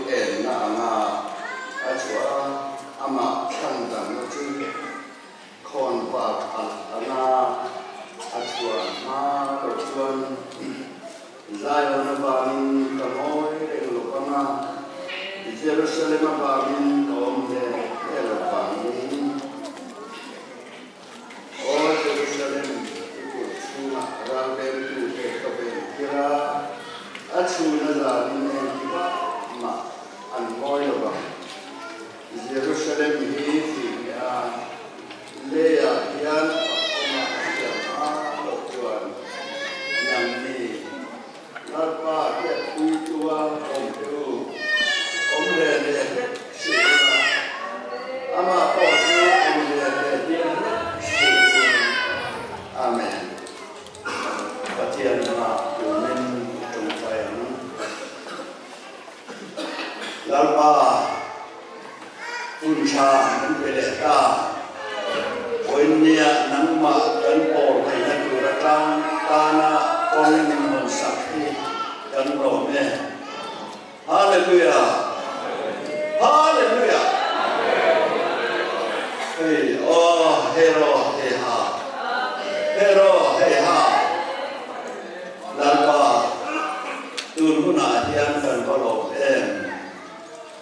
enna anga a chhuah a, amah chhandamna chu khawnvar alh anga a chhuah hma loh chuan Zion avangin ka ngawi reng lo vang a, Jerusalem avangin ka awm hle hle lo vangin. Aw Jerusalem, i kut chhungah ralvengtute ka ven tir a, a chhun a zanin engtikah mah an ngawi lo vang. Jerusalem hi fih a, leiah hian fak awma a siam hma loh chuan nangni Lalpa hriatpuitua awm te u, awm hle hle hlek suh ula, amah pawh chu awm hle hle tir hlek suh u. Amen. Pathian hmaah tumin i tawngtai ang. Lalpa, hun tha min pe leh ta. Vawiinnia nangmah kan pawl theihna tur atang tana kawng min hawn sak hi kan lawm e. Hallelujah! Hallelujah! Hei aw, hero hei ha, hero hei ha. Lalpa, tun hunah hian kan va lawm em?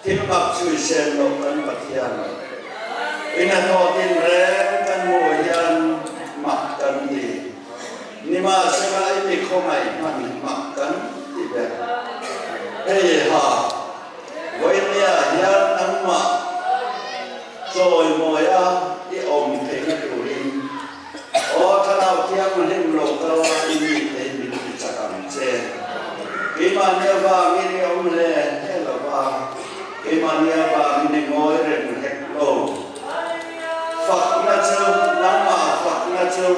Thil mak chhui sen loh kan Pathian in a hlawh tinreng kan hmuh hian mak kan ti. Nimahsela i mi khawngaih hman mak kan ti ber. Hei ha, vawinia hian nangmah chawimawia i awm theihna turin Aw Thlarau Thianghlim lo kal a i mi te hi min ti chak ang che. Keimahni avangin i awm hle hle lo va, keimahni avangin i ngawi reng hlek lo. Fakna chu, nangmah fakna chu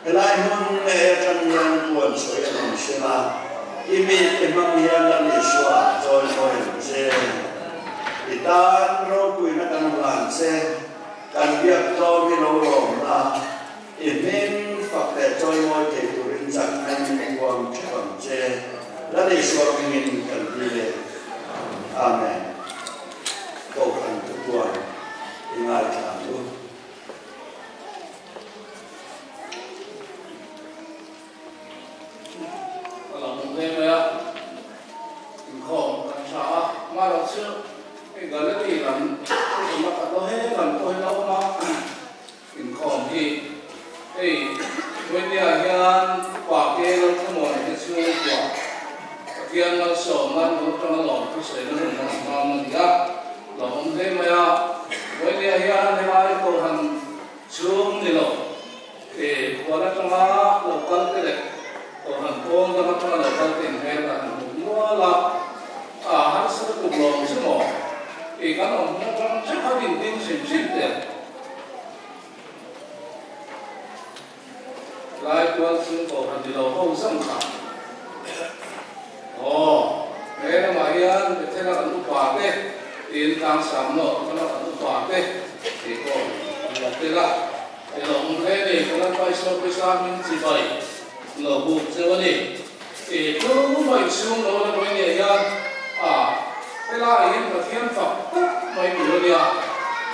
helai hmun ngei atang hian puan sawi a awm sil a, i mi te hmang hian Lal Isua chawi mawi ang che. I tan ropuina kan hlan che. Kan biak tlawm hi lo lawm la, i hming fak leh chawimawi thei turin chakna in huam theuh ang che. Lal Isua hmingin kan ti le. Amen. Kohhran thupuan i ngaithla ang u. Ka lo hmu ve mai a, inkhawm kan tha a, amaherawh chu hei Galilee lam thuthlung a khat lo he lam pawh hi la awm a, inkhawm hi hei Vawinia hian pa ke lo thlamuan te chhungkua Pathian malsawmna lo tanga lawm thusawi na hun han hmang a ni a, lo awm hle mai a, Vawinia hian helai Kohhran chhung ni lo. He khual atanga lo kal te leh Kohhran pawn dang atanga lo kal te inhmel a han hmuh nual a, a harsa lutuk lawm chu maw? I kan awm hun atang theuh khan in ding hrim hrim teh. Lai tual chung Kohhran ni lo ho zam kha. Aw, he lamah hian Bethel-a kan upa te, tiin tlangsam nawh atanga kan upa te tih pawh an lo tel a. I lo awm hle ni, ka Lalpa Isua Krista hming chibai lo buk cheu a ni. I tluma i chhung lo la mai nia hian a helaiah hian Pathian fak tak mai tur a nia.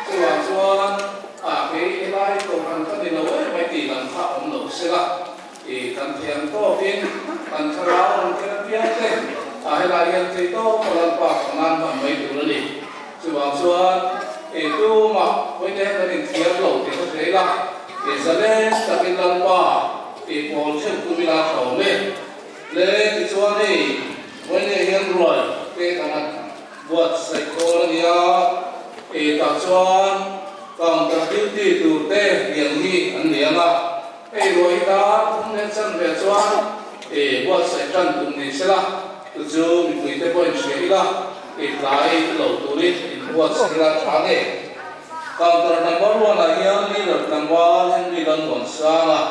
Chuvang chuan a kei helai Kohhran ka ni lo em mai tih lam kha awm lo sela, i kan thiam tawkin kan thlarau rawn khen apiang te a helai hian thei tawk a Lalpa ka ngan hman mai tur a ni. Chuvang chuan ei tumah pawite kan inthiam lo tih ka thei la, ei zalen takin Lalpa ei pawl theuh tum ila tha awm e. Le tichuan hei vawinia hian ruai te kan han buatsaih dawn a nia, ei tah chuan counter duty tur te lian hi an ni ang a, hei ruai hi dar thum leh chan ve chuan ei buatsaih tan tum ni sela, chu chu mipuite pawh inhria ila. I tlai lo turin inbuatsaih ila tha nge? Counter number one ah hian leader tlangval Henry Lalmuansanga,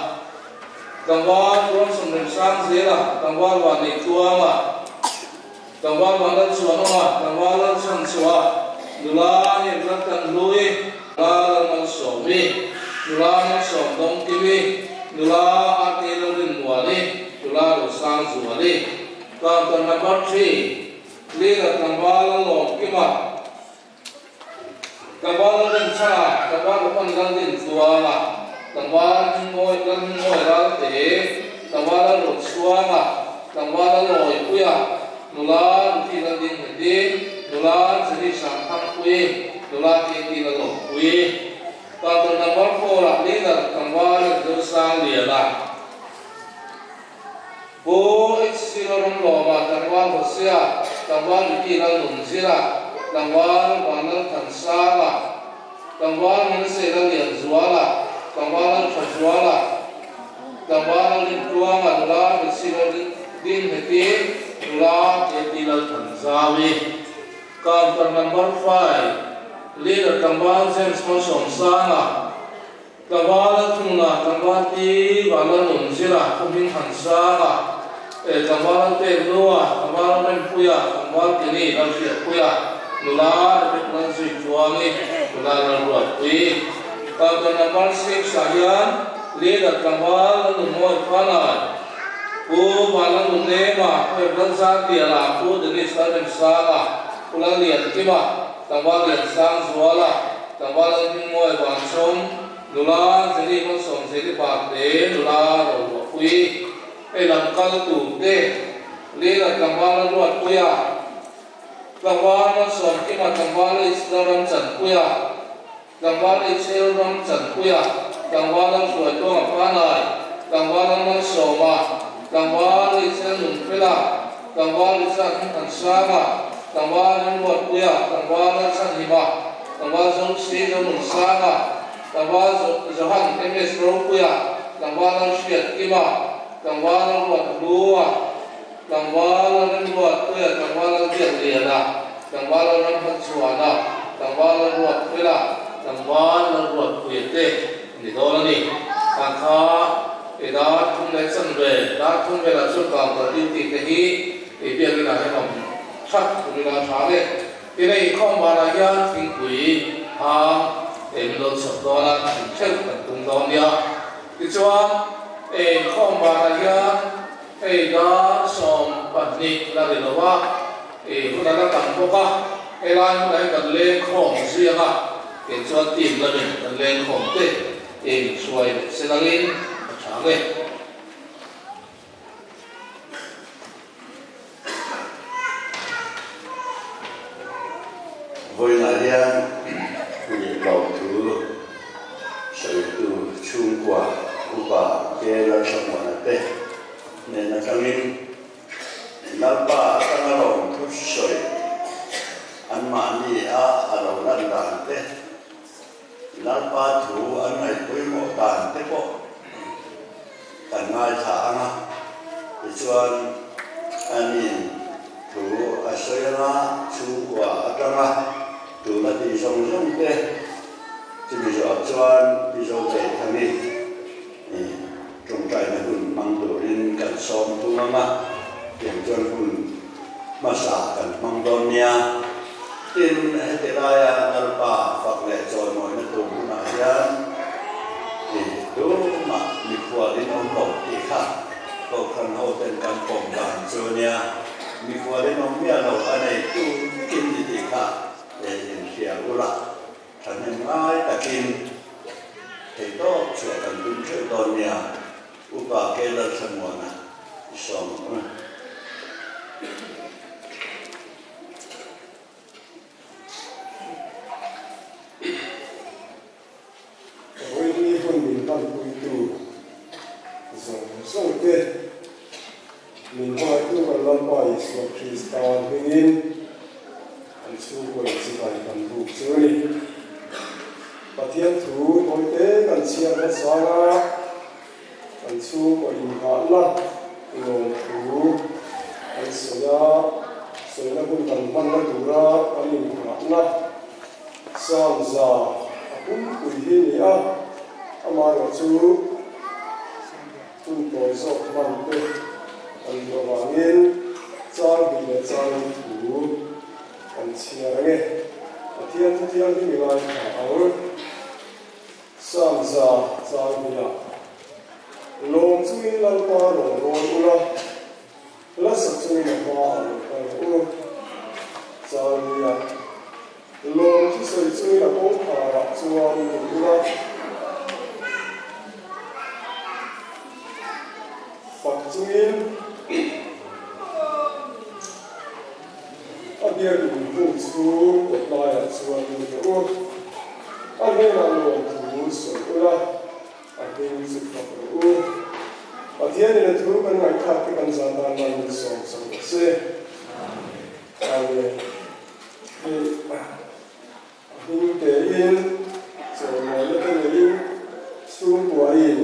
tlangval Bronson Remsangzela, tlangval Vanneitluanga, tlangval Vanlalchuanawma, tlangval Lalchhanchhuah, nula Hemlaltanhlui, nula Lalmalsawmi, nula Malsawmdawngkimi, nula RK Lalrinmuali, nula Rosangzuali. Counter number three. Leader tlangval Lawmkima, tlangval Lalrinchhana, tlangval Upan Laldintluanga, tlangval Hmingmawi Lalhmingmawi Ralte, tlangval Lalrochhuanga, tlangval Lalawipuia, nula Ruthi Laldingheti, nula Jenny Sangthangpuii, nula Katie Lalawmpuii. Counter number four-ah Leader tlangval Zosangliana. Pu HC Lalramlawma, Tlangval Hosea, Tlangval Ricky Lalnunzira, Tlangval Vanlalthansanga, Tlangval Manaseh Lallianzuala, Tlangval Lalthazuala, Tlangval Lalrintluanga, Nula Betsy Laldingheti, Nula KT Lalthanzawi. Counter number five, Leader Tlangval James Malsawmsanga, Tlangval a thunga tlangval ti Vanlal Nunzira khawhming han sang a, e tlangval an pek nu a, tlangval an rempui a, tlangval Kenny an hriatpui a, nula Rebecca an zui tluangi, nula an ruatpui. Counter number 6 ah hian leader tlangval an nunmawi phanai, Pu Vanlal Nunnema, Pu Ebran Zardiala, Pu Dennis Lalremsanga, Pu Lalliankima, Tlangval Liansangzuala, Tlangval Lalhmingmawi Vanchawm, nula Jenny Malsawmzeli Parte, nula Roruahpui, hei lam kal tur te, Leader Tlangval Lalruatpuia, Tlangval Malsawmkima, Tlangval H Lalramchanpuia, Tlangval HL Ramchanpuia, Tlangval Lalhruaitluanga Panai, Tlangval Lalmalsawma, Tlangval HL Nunfela, Tlangval Richard Hmingthansanga, Tlangval Remruatpuia, Tlangval Lalchhanhima, Tlangval Zosi Zonunsanga, Tlangval Johan MS Ropuia, Tlangval Lalhriatkima, Tlangval Lalruathlua, Tlangval Lalremruatpuia, Tlangval Lalbiakliana, Tlangval Lalramhachhuana, Tlangval Lalruatfela, Tlangval Lalruatpuia te ni dawn a ni. Kan kha i dar thum leh chanve, dar thum velah chuan counter duty te hi i biakin ah hian awm that tum ila tha le. Tin a inkhawm banah hian thingpui hang ei min lo chhawp dawn a, thing theuh kan tum dawn nia. Tichuan inkhawm banah hian hei dar 12 la ri lo a, i hun a la tam bawk a, helai hmunah hian kan lengkhawm zui ang a, kei chuan team lamin kan lengkhawm te in hruai leh se langin a tha ang e. Vawiinah hian nih loh thu sawitu chhungkua upa te Lalthlamuana te hnen atangin Lalpa atanga lawm thu sawi anmahni a a lo lan dan te, Lalpa thu an ngaih pawimawh dan te pawh kan ngaithla ang a, tichuan anin thu a sawi anga chhungkua atanga tuna tih zawng zawng te chumi zawh chuan Mizo Beithami tawngtaina hun hmang turin kan sawm thung ang a, tiang chuan hun hmasa kan hmang dawn nia. Tin, heti laia Lalpa fak leh chawimawina tur hunah hian i tumah mikhualin awm lo tih kha Kohhran hoten kan pawm dan chu nia. Mikhualin awm miah lo a nei tu vekin ni tih kha inhria ula. Thahnem ngai takin theihtawp chhuah kan tum theuh dawn nia, Upa K Lalthlamuana i sawm ang u. Vawiini hun min hmanpuitu zawng zawng te, min hmangaihtu kan Lalpa Isua Krista hmingin an chhungkaw in chibai kan buk chu a ni. Pathian thu tawite kan chhiar hmasa a, kan chhungkaw inghahna lawm thu kan sawi a, sawina hun kan hmanna tura kan inghahna Sangza a pumpui hi ni a, amaherawhchu hun tawi zawk hman te kan duh avangin chang hnih leh chang hi thu kan chhiar ang e. Pathian thu thianghlim i ngaithla ang. Sangza chang hniah lawm chungin Lalpa rawn rawn ula, la sak chungin a hmaah lo kal rawh u. Biak in hung chhung kawt laiah chuan lut rawh u. A hnenah lawmthu sawi ula, a hming chu fak rawh u. Pathianin a thu kan ngaihthlak te kan zan tan man min sawm chho rawh se. Amen. Hei a hming tein chawimawina te neiin chhungkuain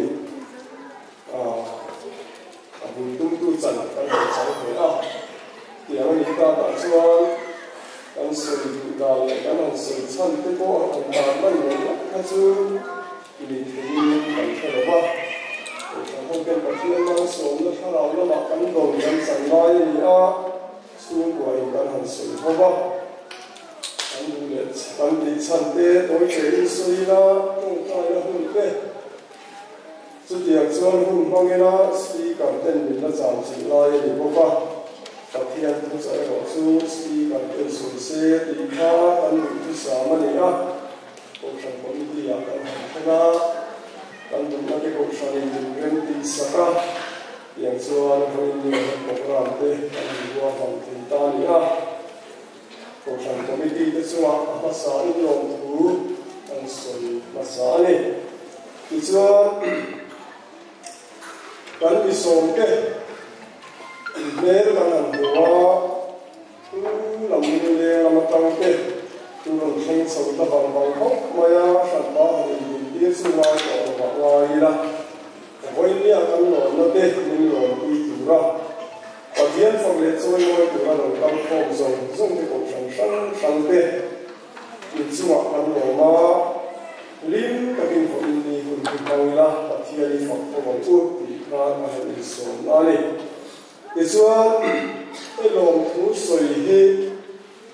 a bul tumtu chan kan rawn chang ve a. Tiang a nih takah chuan kan sawi duh dan leh kan han sawi chhan te pawh han tan man lo tak kha chu ni theiin kan hre lo va. Kohhran ho ten Pathian malsawmna thlarau lamah kan dawn kan chan lai a ni a, chhungkuain kan han sawi ho va. Kan duh leh kan tih chhan te tawi tein sawi ila tawngtaina hun te Chutiang chuan hun hmangina Speaker ten min la cham chilh lai a ni bawk a, Pathian thuchah erawh chu Speaker ten sawi se tih kha kan duhthusam a ni a, Kohhran Committee ah kan han then a, kan duhna te Kohhranin min rem tih sak a, tiang chuan vawiin ni han programme te kan inruahman thei ta a ni a. Kohhran Committee te chungah a hmasa inlawmthu kan sawi hmasa a ni. Tichuan, kan mi sawmte inhmel kan han hmu a, tu lam leng lama tangte tu rawn thleng chho ta vang vang khawp mai a, hranpa han inhmun tir chu ngai tawh lo vah ngai ila. Vawinia kan lawmna te min lawmpui tura Pathian fak leh chawimawi tura lo kal khawm zawng zawng te kohhran hrang hrang te inchungah kan lawm a, hlim takin vawiin ni hun hi hmang ila Pathian i fak khawm ang u tih kha ka han insawm a ni. Tichuan, he lawmthu sawi hi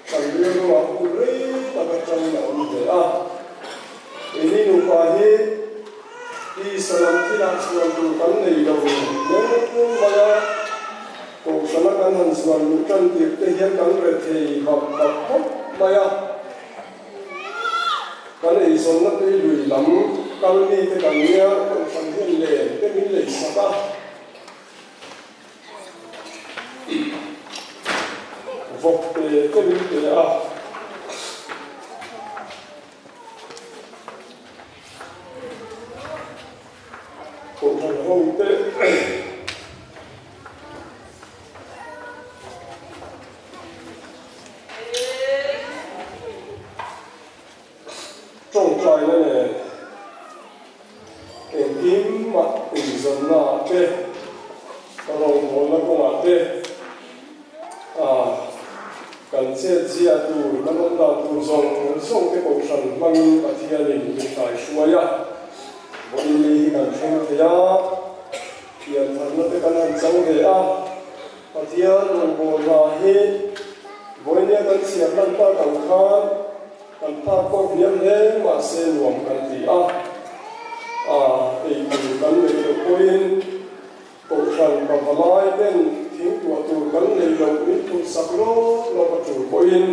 kan rilruah hun rei tak atangin a awm ve a. Keini nupa hi tisa lam thilah chhuan tur kan nei lo mek mai a, kohhrana kan han zuan luh tan tirh te hian kan rethei vak vak khawp mai a. Kan eizawnna tui lui lam kal mite kan nia, kohhran hian len te min leisak a. Vawk te te min pe a. Kohhran ho te Tawngtaina nen engkim mah inzawnna ah te, rawngbawlna kawngah te kan chet zia tur, kan awm dan tur zawng zawng te kohhran hmangin Pathianin min kaihruai a, vawiin ni hi kan thleng thei a, piantharna te kan han chang ve a, Pathian rawngbawlna hi vawiinia kan chhiar lan tak ang khan, Kan phak pawh hniam hle mahse nuam kan ti a, a ei tur kan neih loh pawhin Kohhran pavalai ten thing tuah tur kan neih loh min phurh sak lawk lawk a tul pawhin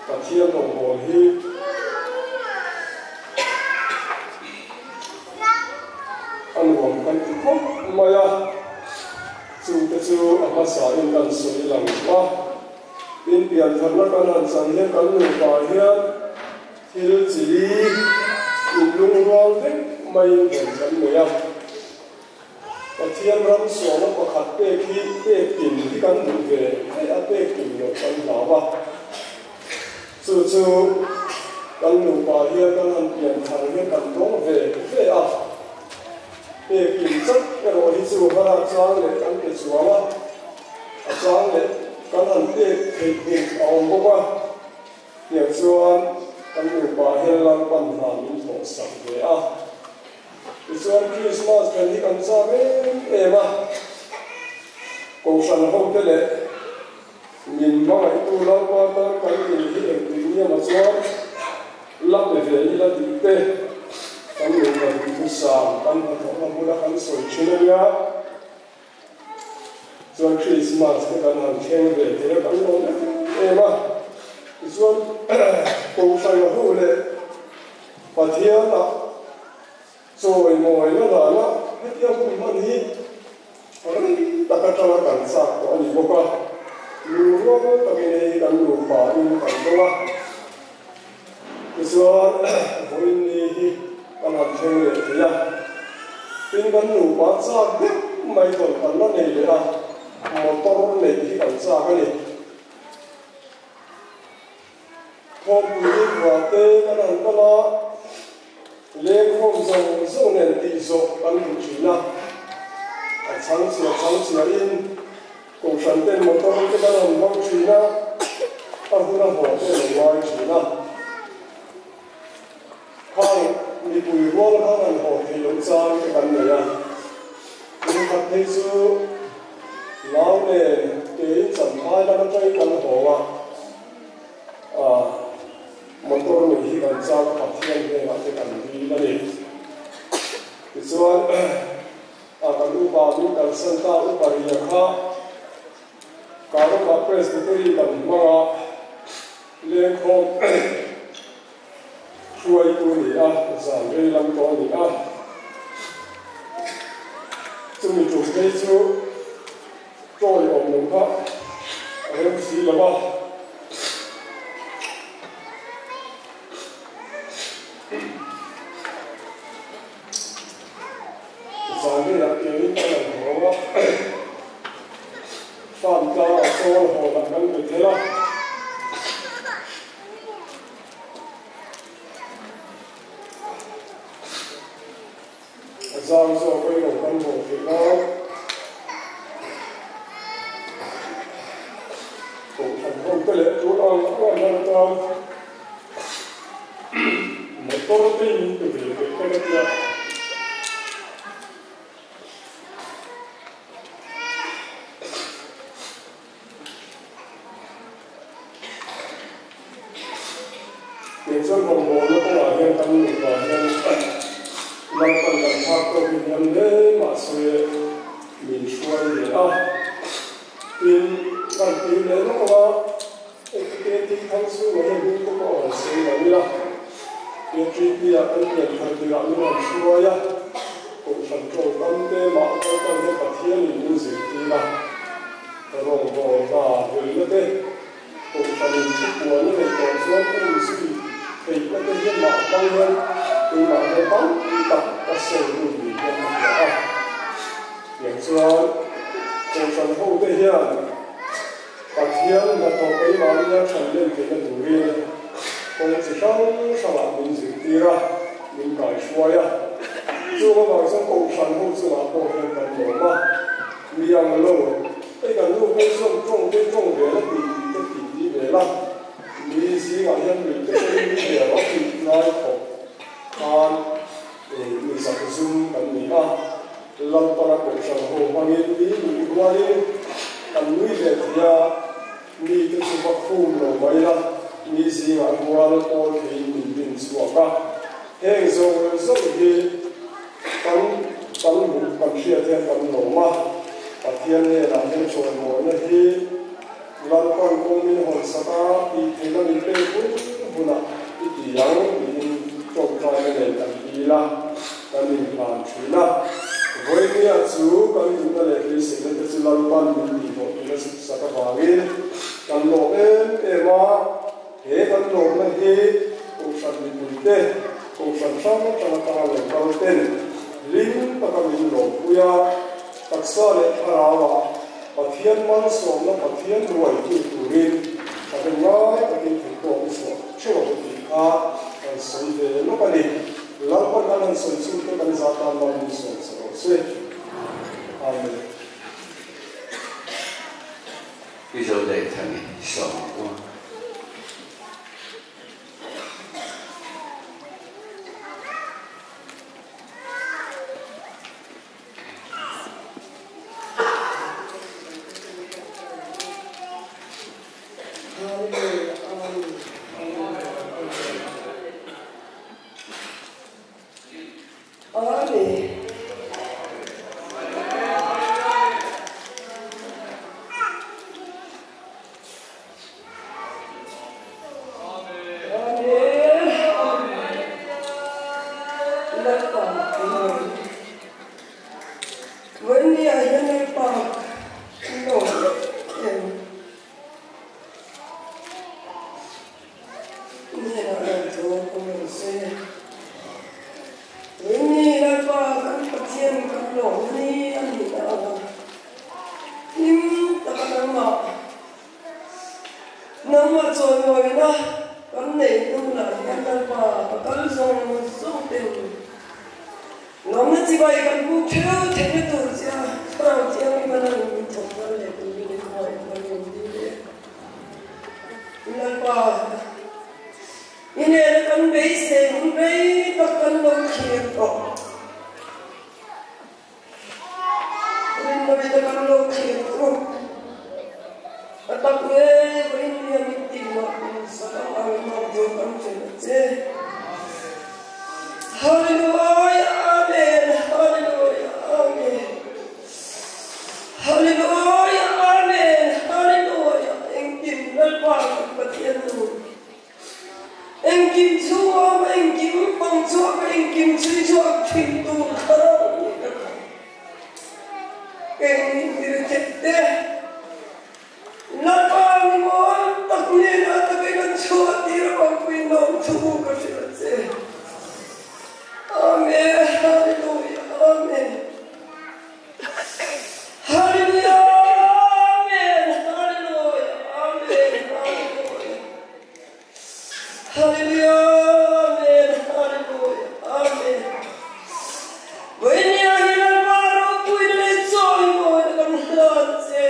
Pathian rawngbâwl hi a nuam kan ti khawp mai a, chute chu a hmasain kan sawi lang a. Tin, piantharna kan han chan hian kan nupa hian thil chili inlungrual vek maiin ven kan nei a. Pathian ram sualna pakhat pek hi pek kim hi kan duh ve ve a, pek kim loh kan hlau a. Chu chu kan nupa hian kan han pianthar hian kan dawng ve ve a. Pek kim chauh erawh hi chu hara chang leh kan pe chuang a. A chang leh kan han pek theih hun a awm bawk a, tiang chuan kan nupa hian Lalpan hna min thawh sak ve a. Tichuan Krismas thlen hi kan chak em em a, Kohhran hote leh min hmangaihtu Lalpa tan kan in hi engtik niamah chuan la pe ve ila tih te kan nupa duhthusam kan hnathawhna hmuna kan sawi thin a nia. Chuan Christmas te kan han thleng ve thei a, kan lawm em em a. Tichuan Kohhran ho leh Pathianah chawimawina dana hetia hun hman hi rei tak atanga kan chak tawh a ni bawk a. Lungrual takin hei hi kan nu. nupa in kan dawng a. Tichuan vawiin ni hi kan han thleng leh thei a. Tin kan nupa chak deuh mai tawn kan la nei leh a, motor neih hi kan chak a ni. Thawmpui ni khua te kan han kal a, lengkhawm zawng zawng nen tih zawh kan duh thin a. A chhang chhia chhang chhia in Kohhran ten motor te kan han hmang thin a, a hun a haw te lo ngai thin a. Khang mipui rual khan han haw theih loh chang te kan nei a. Kum khat phei chu nau nen kein Champhai lam atangin kan haw a, ah motor nei hi kan chak a Pathian hnenah te kan dil a ni. Tichuan ah kan upa min kalsan ta upa ria kha Karupa Presbytery kan hmang a, lengkhawm hruaitu ni a, zan rei lam tawh a ni a. Chumi tum phei chu tawi awm lo kha a rem si lo a. Zan reiah kein kan han haw a, farm tlangah sawn hawnah kan pe thel a. A zang zawk a ilo kan haw theih nan Kohhran ho te leh tun ang ang a hman atan motor te in pe ve theih te ka tia. Kei chuan rawngbawlna kawngah hian kan nupa hian Lalpan kan phak tawk hi hian hle mahse min hruai ve a. Tin, kan tui leh lawk ang a, heti te thang chhungah hian hming te pawh han sawi lo ila, KTP-ah kan pian thar tirah min han hruai a, Kohhran tawngkam te mah kaltan hian Pathianin min zirtir a. Rawngbâwl hna rilna te, Kohhranin thupuan a neih tawh chuan um zui theihna te hi mah hmang hian keimah hian tam tak ka sawi lut ni hian ka hria a. Tiang chuan Kohhran hote hian Pathian hnathawh keimahnia than len theihna turin kawng chi hrang hrangah min zirtir a, min kaihruai a. Chung avang chuan Kohhran ho chungah pawh hian kan lawm a. Mi ang lo, hei kan nu phei chuan tawng te tawng ve la tih tih te tih tih ve la, mi zingah hian mi te pawhin mi ve rawh tih ngai khawp khan mi zak zum kan ni a, Lalpana Kohhran ho hmangin mi nuih rualin kan nui ve thei a, mi te chu va khum lo mai la, mi zingah rual pawl theiin min din chhuak a, heng zawng zawng hi Kan kan hmuh kan hriat hian kan lawm a, Pathian hnenah hian chawimawina hi Lalpan kawng min hawn sak a, tih theihna min pek hun hunah i ti ang tiin tawngtaina nen kan dil a, kan inhlan thin a. Vawinia chu kan duhna leh beiseina te chu Lalpan min tihhlawhtlina sak avangin kan lawm em em a. He kan lawmna hi Kohhran mipuite, Kohhran hrang hrang atanga lo kal ten hlim taka min lawmpui a, taksa leh thlarauah Pathian malsawmna Pathian ruaitu turin ka be ngai takin theihtawp i chhuah theuh ang tih kha kan sawi ve lawk a ni. Lalpan kan han sawi chhungte kan zah tan mal min sawm sa rawh se. Amen. I zo daih thang i sawm ang u. Amen. Hnenah lawmthu awm rawh se. Rinni Lalpa kan Pathian kan lawm ni a nih na anga hlim taka nangmah nangmah chawimawina kan neih hnu lah hian Lalpa ka kal zawng zawng ten lawmna chibai kan buk theuh theihna tur che a Thlarau Thianghlim a nangin min thawk thar leh turin i khawngaih kan rawn dil e. Lalpa. I nena kan beisei hun rei tak kan lo thlir tawh. Rinna mit a kan lo thlir chu a tak ngei vawiin nia min tih loh in sakang ang emaw chu kan hrilh a che. Hallelujah Amen Hallelujah Amen Hallelujah Amen Hallelujah Engkim Lalpa kan Pathian nu. Engkim chhungawm, engkim pang chhuak, engkim chhui chhuak thin tur thlarau nih ka kha. Keng intirthek te, Lalpa mi mawi tak hnenah takin an chhuah tir avangpui nawm thu ka hrilh a che. Amen, Hallelujah, Amen. Hallelujah, Amen, Hallelujah, Amen, Hallelujah. Hallelujah, Amen, Hallelujah, Amen. Vawinia hi Lalpa ropuina leh chawimawina kan hlan che.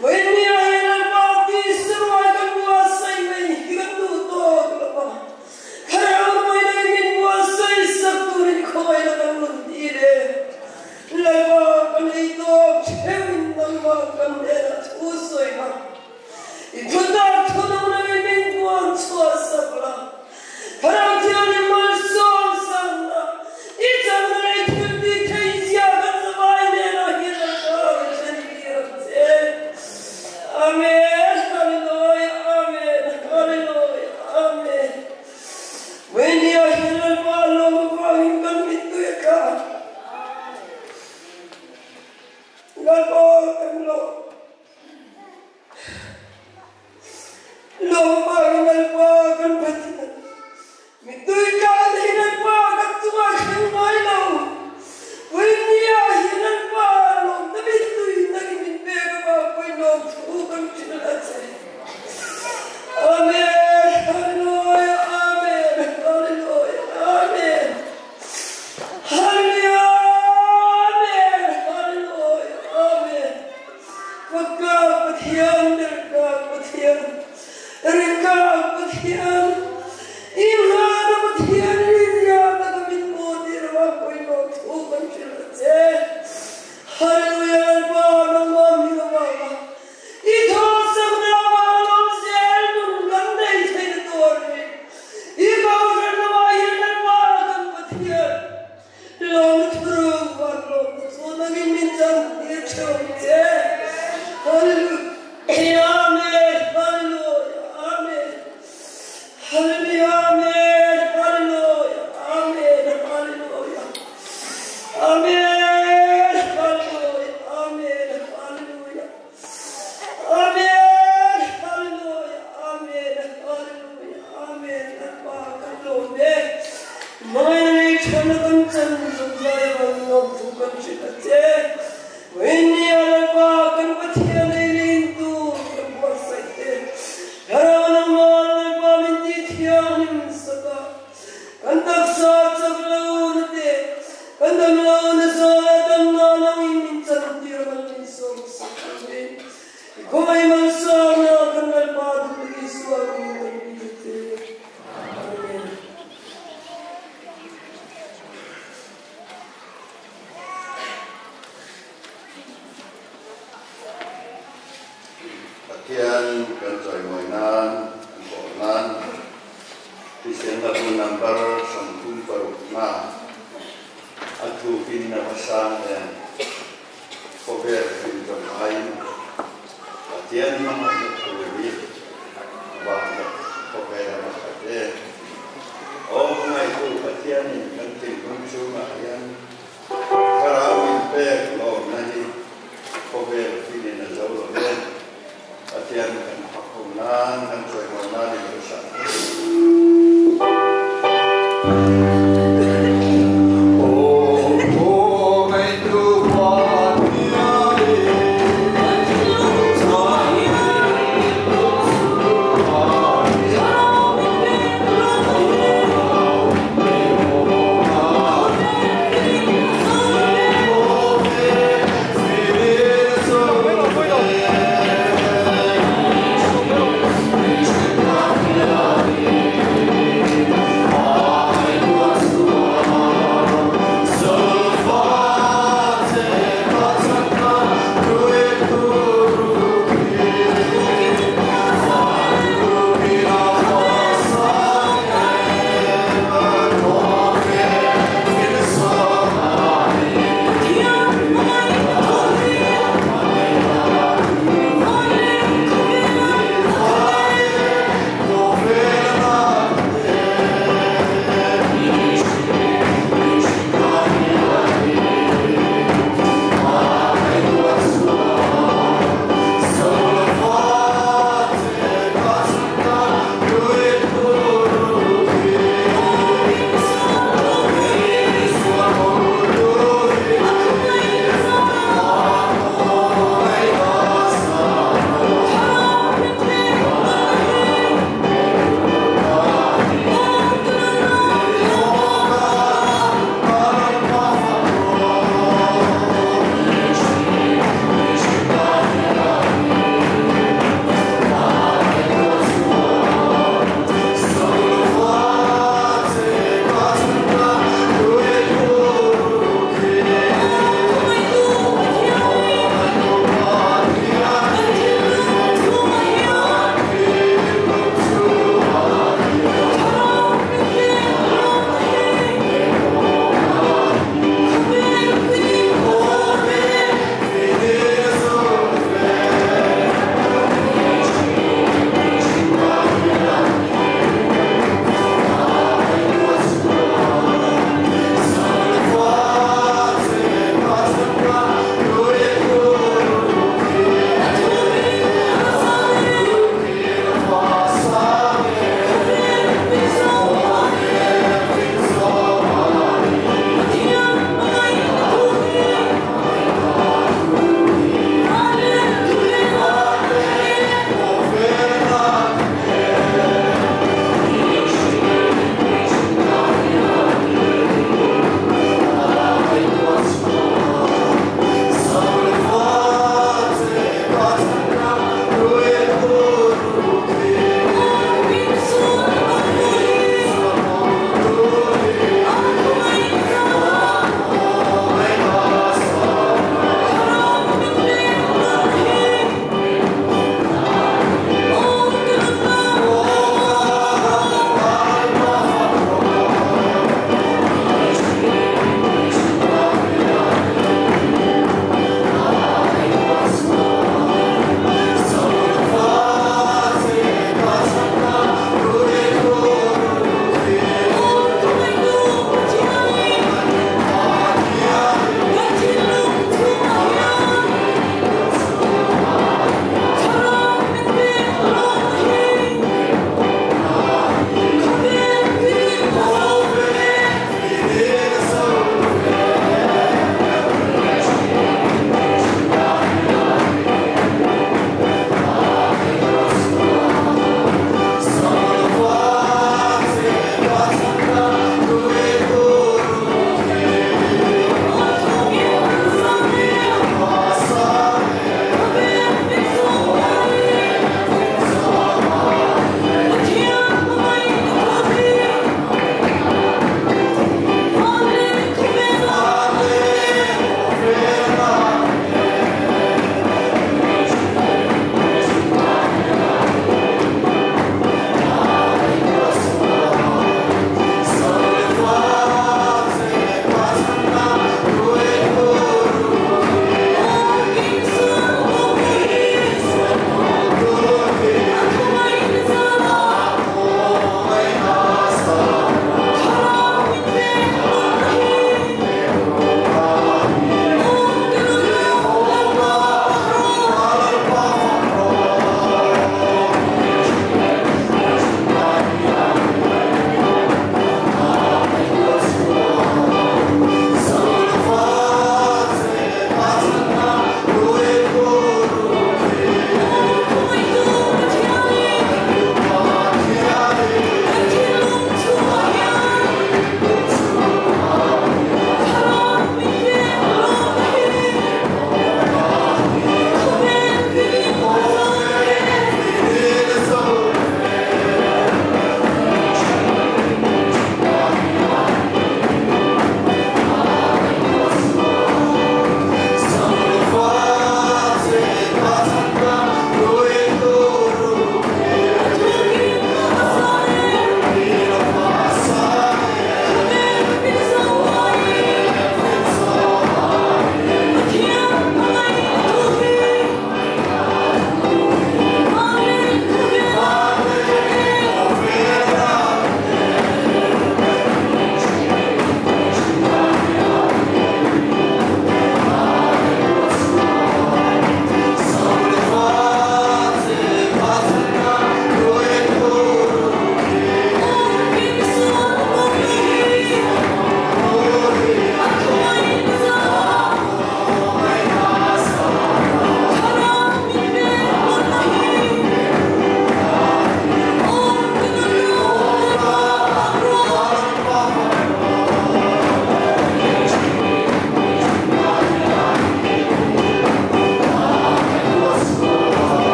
Vawinia hi Lalpa tihsaruai kan buatsaih mai hi kan duh tawk lo va. Thlarau mawina in min buatsaih sak turin khawngaihna kan rawn dil e. Lalpa kan ei tawk theuhin nangmah kan hnenah thu sawi la. I thutak thunung in min puan chhuah sak la. Thlarau Thianghlim malsawm sak la. I chakna leh thil tih theih zia kan zavai hnenah hian Lalpa kan thlen tir ang che. Amen Hallelujah Amen Hallelujah Amen Vainia hian Lalpa lawm avangin kan mittui a tla Lalpa kan lawm lawm avangin Lalpa kan Pathian mittui tla nei Lalpa kan chungah thleng ngai lo Vainia hian Lalpa lawmna mittui nangin min pek avang pawhin lawmthu kan hrilh a che. Amen Hallelujah Amen Hallelujah Amen Hallelujah Amen Hallelujah Amen Fakka Pathian Derka Pathian Rinka Pathian Inghana Pathian Rinriana ka min hmu tir avang pawhin lawmthu kan hrilh a che. Hallelujah Lalpa nangmah hming avanga i thawhsakna avanga lawm zel nun kan nei theihna tur hi i kohhran lamah hian Lalpa kan Pathian lawmna thuruk van lawmna chu nangin min chan tir theuh ang che. Hallelujah Amen Hallelujah Amen Hallelujah Amen Hallelujah Amen Hallelujah Amen Hallelujah Amen Hallelujah Amen Hallelujah Amen Hallelujah Amen Lalpa kan lawm e Hmangaihna lei thenna kan chan zungzai avangin lawmthu kan hrilh a che Vawinia Lalpa kan Pathian ei leh in tur kan buatsaih te Thlarau nangmah Lalpa min tih thianghlim sak a Kan taksa chak lo na te, kan dam lo na zawl a dam na nangin min chan tir mal min sawm sak turin i khawngaih malsawmna kan Lalpa duhna Isua min kan dil che. Amen. Pathian kan chawimawi nan, kan bawh nan, thisen hla bu number 36 na a thukin a va sang em? Khawvel hrim zawng aiin Pathian hmangaihna thu hi a vang leh khawvel a va khat em? Aw hmangaihtu Pathianin kan thinlung chungah hian Thlarau min pek lawmna hi khawvel finin a zo lo e. Pathian kan fak ho nan, kan chawimawi nan i lo sak. Oh,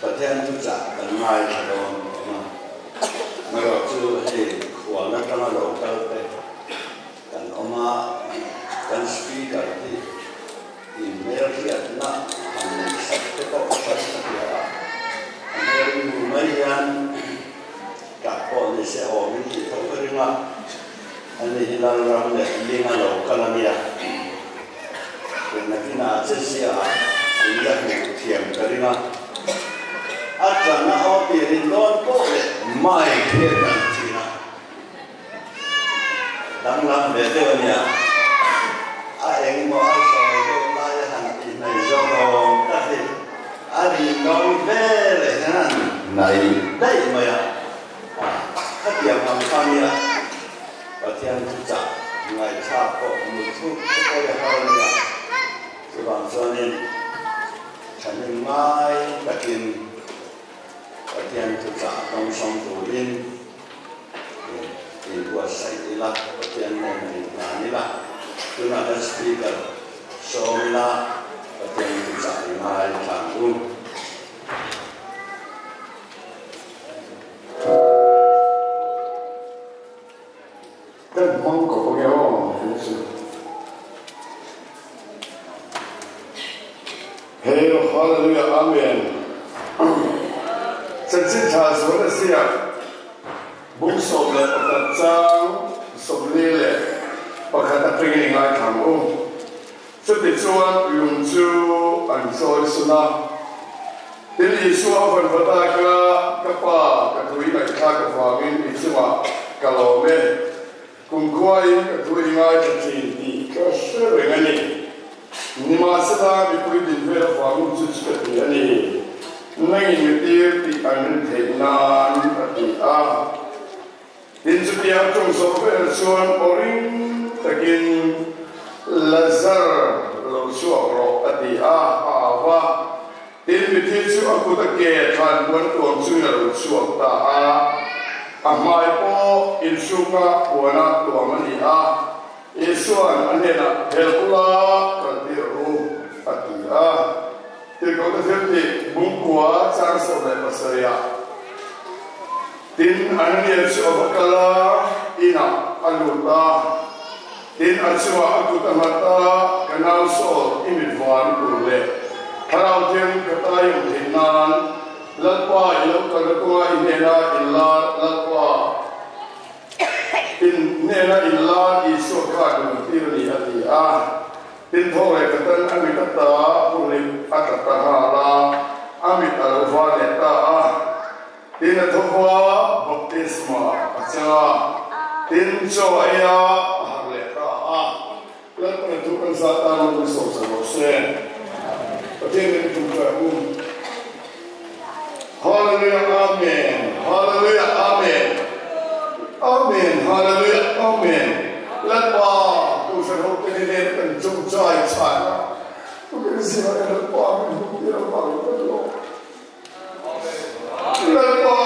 Pathian thuchah kan ngaithla dawn awm a. Amaherawhchu hei khual atanga lo kal te kan awm a, kan Speaker hi inhmelhriatna han neih sak te pawh kan hre piah a, a hmel in hmu mai hian tak pawh ni se awm in tih tho ka ring a, ani hi Lalram leh Linga lo kal a nia, tunnakinah che ziaah in la hmuh thiam ka ring a, a tana aw pirin dawn pawh leh mic hian kan thin a. Danglam ve deuh a nia. A engmaw a zawi deuh lai a han tih hmei zawk awm tak hi a ri nawi ve leh hian a nai daih mai a. Khatiang ang kha nia Pathian thuchah ngaihthlak pawh mutthuk te pawh i har a nia. Chuvang chuanin thahnem ngai takin Pathian thuchah dawngsawng turin Inbuatsaih ila, Pathian nen inhlan ila, tunah kan Speaker sawm ila, Pathian thuchah i ngai tlang u. Kan hmang kawp ange aw he chu. He Hallelujah Amen. Chanchin tha zual a ziak bung 11 chang 41 atangin i ngaithlang u. Chutichuan lung chu an chawi sun a. Tin Isua a van vat a ka ka pa ka thu i ngaihthlak avangin i chungah ka lawm e. Kumkhuain ka thu i ngaithla thin tih ka hre reng a ni. Nimahsela mipui din vel avangin chu chu ka ti a ni. Nangin mi tir tih an rin theih nan a ti a. Tin chutiang ṭawng zawh vel chuan aw ring takin Lazar lo chhuak rawh a ti a, a au a. Tin mithi chu a kut a ke thlan puan tuam chungin a lo chhuak ta a, a hmai pawh inhrukna puana tuam a ni a. Isua'n a hnenah, Hel ula kal tir rawh u, a ti a. Tirhkohte thiltih bungkua chang 17 ah. Tin, Anania chu a va kal a, inah a lut a. Tin, a chungah a kut a nghat a, Ka nau Saul, i mit van tur leh Thlarau Thianghlim ka tai awm theih nan, Lalpa, i lo kalna kawnga i hnena inlar, Lalpa, in hnena inlar Isua kha ka lo tir a ni, a ti a. Tin, thaw leh katan a mit ata purlim a tla ta nghal a, a mit a lo var leh ta a. Tin a thawk a, baptisma a chang a, tin chaw a ei a, a harh leh ta a. Lalpan a thu kan zah tan a min sawm sak rawh se. Pathian min tum tawh u. Hallelujah Amen Hallelujah Amen Amen Hallelujah Amen Lalpa Kohhran ho te nen kan chawngchai chhan a, tukin zingah hian Lalpa min hmuh tir avangin kan lawm. Lalpa,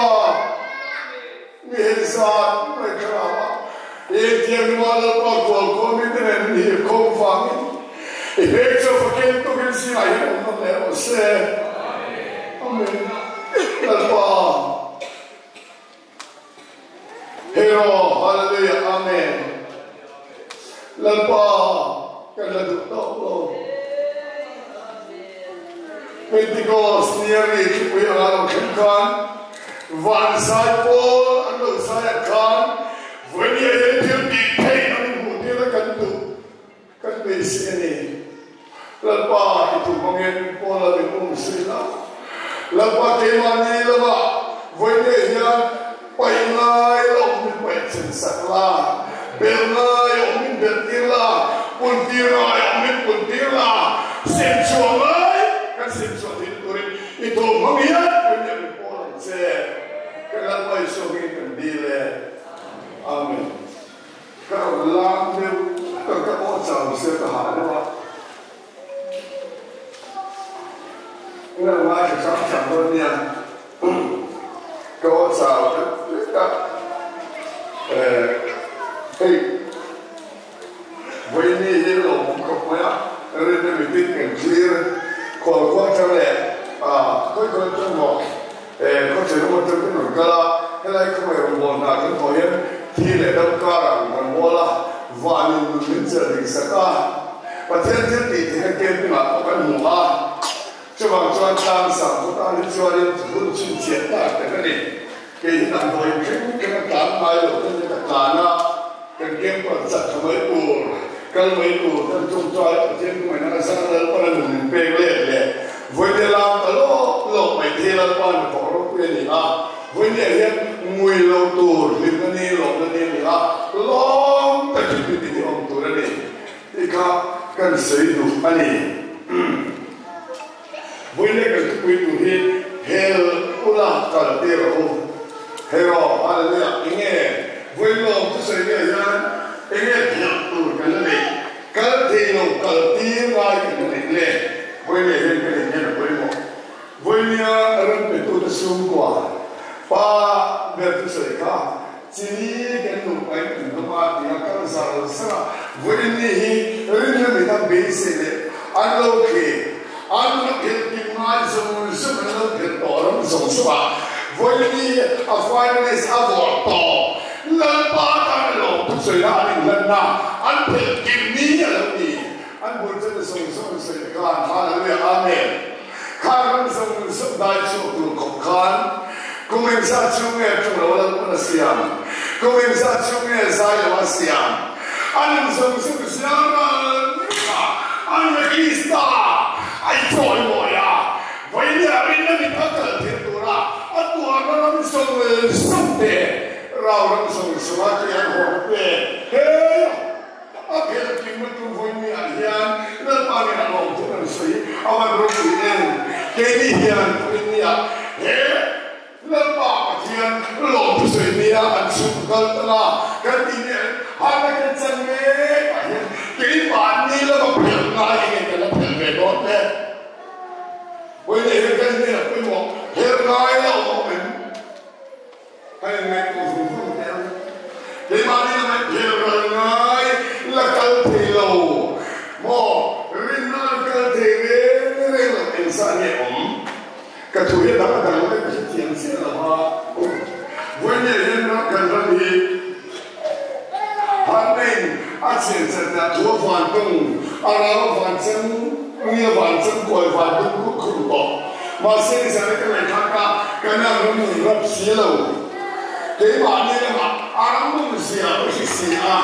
mi hei zat mai thlarau ah Eng thianghlim ah Lalpa kual khawm in te nen min hir khawm vangin i hmel chu fakin tukin zingah hian awm nawn leh rawh se. Amen. Lalpa. Hero Hallelujah Amen. Lalpa kan la duh tawk lo. Pentecost ni a ri thupui anga lo thleng khan van zai pawl an lo zai ah khan vawinia hian thil tih theih an inhmuh tirna kan duh kan beisei a ni. Lalpa i thu hmangin Paula min um zui la. Lalpa keimahni lamah vawinia hian paih ngai la awm min paih chen sak la, belh ngai awm min belh tir la, pun tir ngai awm min pun tir la, sem chhuah ngai kan sem chhuah theihna turin i thu hmang hian vawinia min pawl ang che. Kan Lalpa Isua hmingin kan dil e. Amen. Ka rawn lam deuh ka ka aw chau sia ka hah deuh a. Eng ang ngai hre hrang hrang dawn nia. Ka aw chau deuh hlek a. Eh hei vawiini hi lawmawm ka hmai a, rinna mitin kan thlir khual khual atang leh ah khawi khawi atang maw? khawngaih rawngbâwl hna kan thawh hian thi leh dam kârah min kan mual a, vânin nun min chelh ding sak a, Pathian thil tih theihna camping-ah pawh kan hmu a. Chuvang chuan tlangsang khaw tan hi chuanin hun chhinchhiah tak tak a ni. Kei hi damdawiin thleng thleng a tlan ngai lo ten ka tlan a, kan camper chak tha mai tur, kal mai tur kan tawngtai a Pathian hmangaihna a zang Lalpan a nun min pek let leh vawinia lam ta lawk lawk mai te hi Lalpa hnathawk ropui a ni a, vawinia hian ngui lo tur hlimna ni lawmna ni a ni a, lawm takin mitin hi awm tur a ni tih kha kan sawi duh a ni. Vawinia kan thupui tur hi hel ula kal tir rawh u. Hero, Hallelujah, enge vawiin lawm thusawi nge hian enge phel tur kan la neih, kal thei lo kal tir ngai kan la neih le? Vawinia hian kan inhian a pawimawh. Vawinia ram petute chhungkua pa ber thusawi kha chini kan nupain kan dawm a tia kal zar zar a, vawiin ni hi rinna mit a beisei leh an lo thlir. An lo phel kim ngai zawng zawng an lo phel tawh ram zawng zawng ah vawiin hi a finalist a vawr tawh Lalpa tan a lawm thusawi na an inhlanna an phel kim ni a lo ni an bul chu na zawng zawng an sawi khan Hallelujah Amen kha ram zawng zawng dai chhuak tur khawp khan kum engzat chu nge ṭawng lo Lalpan a siam kum engzat chu nge zai lo a siam An zawng zawng ziar a nia, an register a i chawimawi a, vawinia rinna mit a kal thei tura a tuarna ram zawng zawng te, rau ram zawng zawng a ke an hawn te hei a phel kim a tum vawinia hian Lalpa nen a lawm thung an sawi a van ropui em, keini hian vawinia he Lalpa Pathian lawm thusawi nia an chhung kal ta a, kan tih nia harna kan chan mek ah hian keimahni lama phel ngai enge kan la phel ve dawn le? Vawiin hian kan hnenah pawimawh phel ngai lo a awm em? Kan inngaihtuah vung vung teh ang. Keimahni lama phel ral ngai la kal thei lo maw? Rinna an kal thei reng reng lo engzah nge awm? Ka thu hi a dang a dang vek ka hrethiam chiah lo a, vawinia hian ram kan ram hi Hannein a chen chat dah thu a van tawng a rau a van chang ni a van chang kuai van dum khur khur tawh mahse nizan a ka ngaihthlak a kan ang ram nun rap si lo keimahni lamah a ram nun zia va hre si a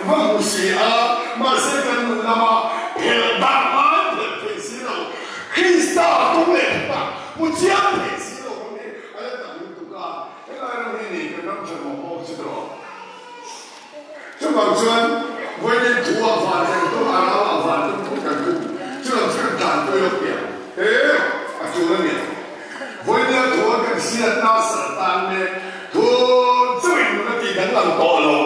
va hmu si a mahse kan nun lama phelh dah ngai phelh thei si lo Krista kawng leh thutak hmu chiang thei si lo ram hi a la tam lutuk a, helai ram hi ni kan ram tha nuam bawk chu tawh. Chuvang chuan vawiin thu ah van kan tum a, rau ah van tum phut kan tum, chulam chu kan tlan pui lawk piang he a tul a ni. Vawiin thu ah kan hriatna sal tan mek thu chauhin nun a tih danglam tawh lo,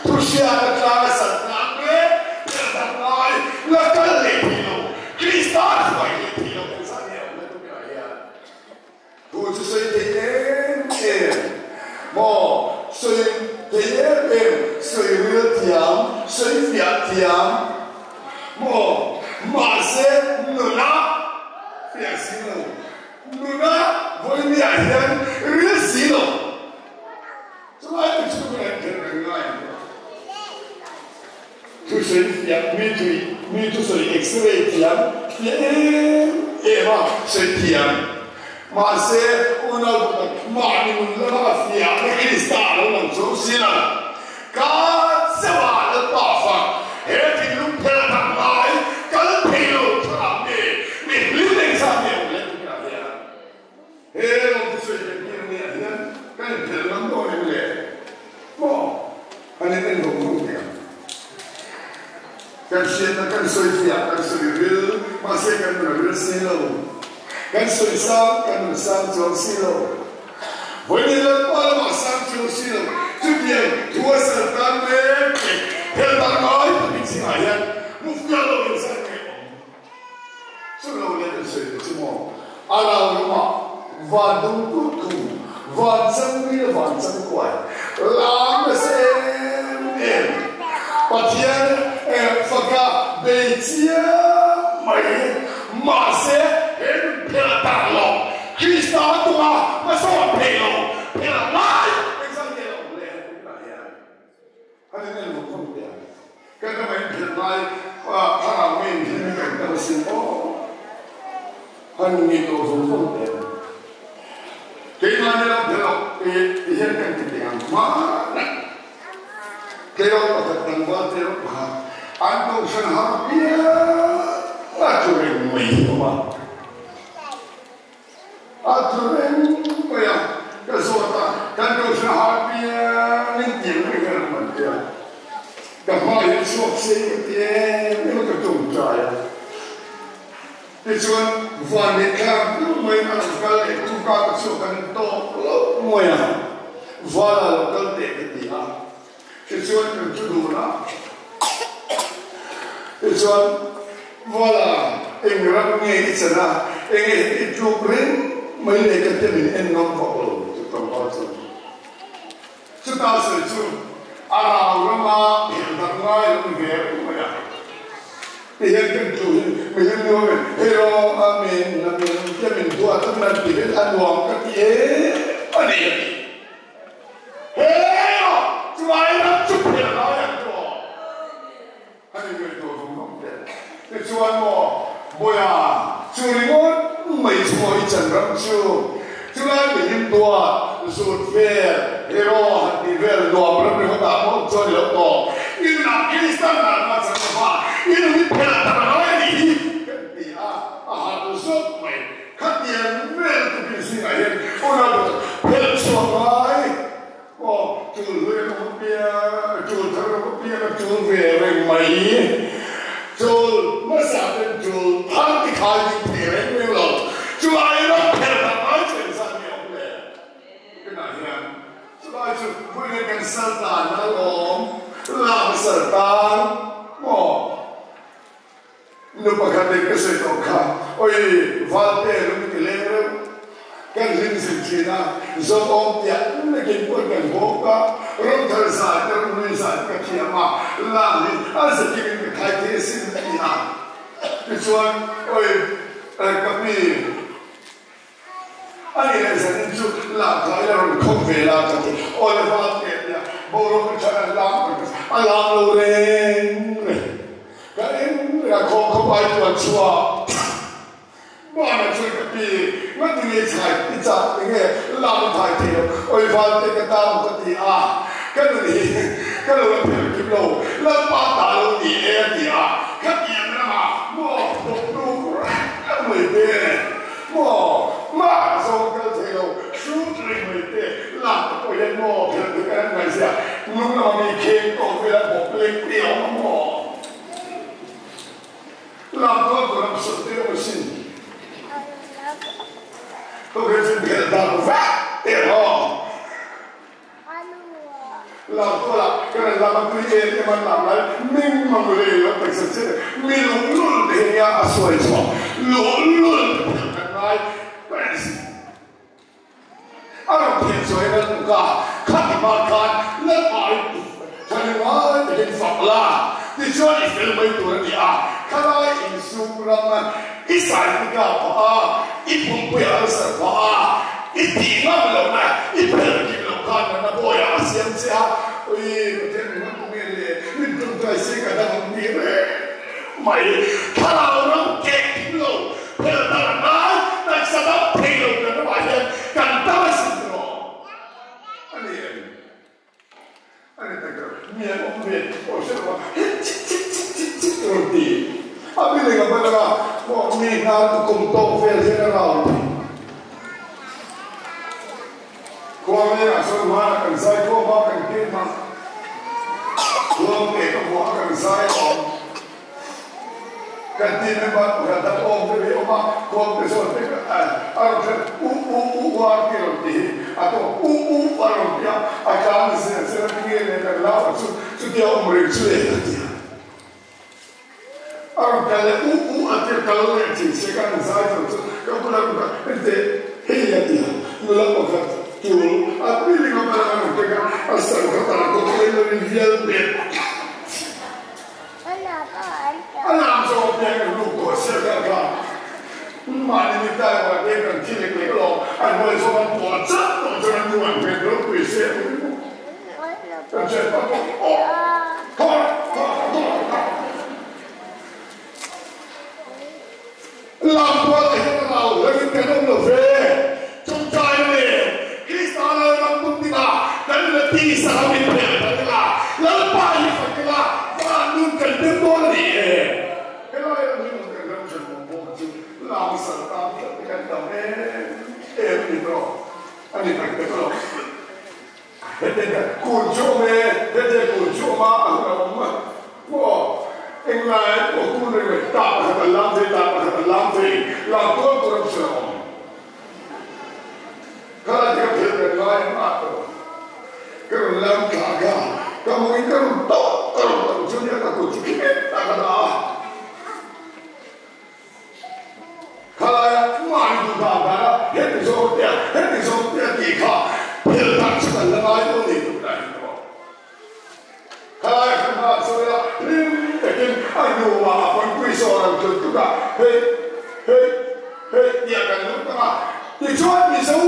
thu hriatna tlang a sal tan mek, pian dang ngai la kal leh thei lo. Krista hruai leh thei lo kan zah nia awm lutuk ah hian thu chu sawi thei em em maw sawi thei em em sawi ril thiam sawi fiah thiam maw mahse nuna fiah si lo nuna vawinia hian ril si lo chulai te chu kan kher reng ngai ang. Thusawi fiah mi tui mi thusawi x-ray thiam fiah em em a sawi thiam. Mahse, unau pakhat mahni nun lama a fiahna Krista a lo lang chho si lo. Ka chauha Lalpa fak he thinlung phel tak ngai kal thei lo thlarau nge mi hlim engzat nge awm leh tunah hian. He lo thusawi leh tir nia hian kan inphelh ngam dawn em le? Maw? Kan in en vawng vawng thei ang. Kan hriatna kan sawi fiah, kan sawi ril, mahse kan nun a ril si lo. Kan sawi sang, kan nun sang chuang si lo. Vawiin Lalpa lamah sang chuang si lo. Chutiang thu a sal tan mek te, phel tak ngai takin zingah hian mufia lo in zai nge awm. Chu lo leh kan sawi ta chu maw? A rau ramah van dum kut khum, van changri leh van changkuai lam nasa em em. Pathian faka bei chiang mai mahse he nun phel tak lo, Krista tunga hmasawn thei lo, phel ngai. Han ngaihtuah vawng vawng teh ang. Keimahni lam phel lo ti hian kan ti teh ang hmana tleirawl pakhat tlangval tleirawl pakhat an kohhran har piang a tlu reng mai hi awm a. A tlu reng mai a, ka zawt a, kan kohhran har piangin tiang reng hian an man tia. Ka hma hi chhuak se ka ti em em a, ka tawngtai a. Tichuan, van leh thlang deuh maiin a rawn kal leh kum ka ka chhuak kan tawk loh mai a, Vala lo kal teh ka ti a. Tichuan kan thu dun a. Tichuan, Vala, eng ram nge i chan a, eng nge i tluk reng mai le ka ti a min en ngam vak lo chu tlangval chuan. Chuta sawi chu a rau rama phelh dang ngai lo ni ve reng mai a. Ti hian kan tlu hi mi hlim nuam in hero amen amen tia min duat a min an ti hian a nuam ka ti em a ni a ti. Hero chulai ram chu phelh ngai ang chu aw. An inngaihtuah vung vung teh. Tichuan maw Bawiha chu ringawt mai chu maw i chan ram chu chulai mihlim duat zut vel hero han tih vel nuam ram ringawt ah pawh chuan i lo tawk. I nunah Kristan natna chan lova i nun i phelh tak a ngai a nih hi kan ti a, a harh zawk mai. Khatiang vel tukin zingah hian unau pakhat phelh chhuak ngai. Aw, tul hlui a awm apiang, tul thar a awm apiang a tul ve reng mai. Tul hmasa ten tul thar ti khai ding thei reng reng lo. Chulai ram pherh tak ai chu engzat nge awm le? Tunah hian chulai chu vawiin kan sal tan a lawm, lam sal tan maw? Nu pakhat in ka sawi tawh kha, Oi, Valte lung i ti leng reuh. Kan hlim zin thin a, zawm awm tiah nakin pawn kan bawk a, rawngthar zai te rawnghlui zai te ka thiam a, lang hi a zakim in ka thai thei asin a ti a. Tichuan, Oi, ka pi, A ni leh zanin chu lak lai a rawn khawm ve la ka ti. Aw le Valte a ti a, boruak a than a lam ka ti. A lam lo reng reng. Ka en reng a, khawm khawp ai chuan chhuak Bana chuan ka pi, Ngati nge chhai i chak enge lam a thai thei lo, awi Valte ka ta maw ka ti a, ka nun hi ka lo la phelh kim lo, Lalpa ta lo ni e a ti a, khatiang ramah maw bawk hnuk reng mai te. Maw, mah zawng kal thei lo, hrut reng mai te, lak te pawh hian maw phel dik an ngaih zia, nung lama mi kheng tawk vela bawk lek te a awm a maw? Lak dawn tur ang sawi te awm asin. Tawkhe chu phel dan vek te maw? Lamtuala ka rawn lam a tui em em an lam lai ming mang lei lo taksa che mi luhlul te hi nia a sawi chhuak luhlul te phel kan ngai press a rawn phel chhuah in an tuk a khati hma khan Lalpa in tha ni ngai takin fak la tichuan i fel mai tur a ni a khalai insum ram i sai tika phah a i pumpui a ulcer phah a I tih ngam loh na, i phel kim loh khan natna bawiah a siam che a, ui Pathian min hman nge le, min tumtai se ka dang ang ti reng mai, thlarau ram keh kim lo, phel dar ngai, taksa dam thei lo kan ramah hian kan dam a sin rawh a ni em? A ni tak tak, mi an awm ve tih pawh hre lo a, he chik chik chik chik chik rawn ti. A building a ban anga maw mi hna tukum tawk vel hian a rau thei. Khua vengah chuan hmanah kan zai khawm a, kan hlim a, khuang te ka hmuh a kan zai awm. Kan ti mai bak pakhat dang awm te mai awm a, khuang te zawn te a rawn hre u u u u a ti rawn ti hi a tawk u u a rawn ti a, a tlan zel zel a ti nge le kan lau a chu chutia awm reng chu le a ti a. A rawn kal leh u u a ti a kal leh thin se ka han zai zo chu ka bula rawn kal enteh hei a ti a, nula pakhat tul a building a bala a rawn keng a, a sam kha tah kawt leng lovin vial bet. A lam zawk hian kan lut tawh sia kha kha mahni ni tai wa te kan thi lek lek alawm an hnuai zawk an pawl chat tawh chuan an nu an hmet ropui se a ni maw kan hriat pah pawh aw thaw thaw thaw thaw lam tual ah hian a rau hle. kan awm lo ve. Tawngtaina nen Krista Lalram tum dingah kan la tisa ram in phel tak ila, Lalpa hi fak ila, van nun kan tem dawn a ni e. Helai ram hi kan ram thenawm pawh chu lam sal tan tlat te kan tam em em a ni tawh a ni tak tak lo. Hetiang kun chu awm e, hetiang kun chu awm a, a hun a awm a maw? Englai pawh kun reng reng ta pakhat an lam thei, ta pakhat an lam thei, lam tual tur a hmsel a awm. Khalai te ka phelh reng lai ang a tawh. Ka rawn lam thla kha, ka mawngin ka rawn tawh, ka rawn tawh chu nia ka kut chu khek tak a dah a. Khalaia mahni duh dan dan a heti zawng te a heti zawng te a tih kha phel tak chu kan la ngai dawn nei tur dahin ka awm. Khalaia kan hmaah sawi a hlim takin a hnumah a pawnpui sawn ang tluk tluk a hei hei hei tia kan lut ang a, tichuan Mizo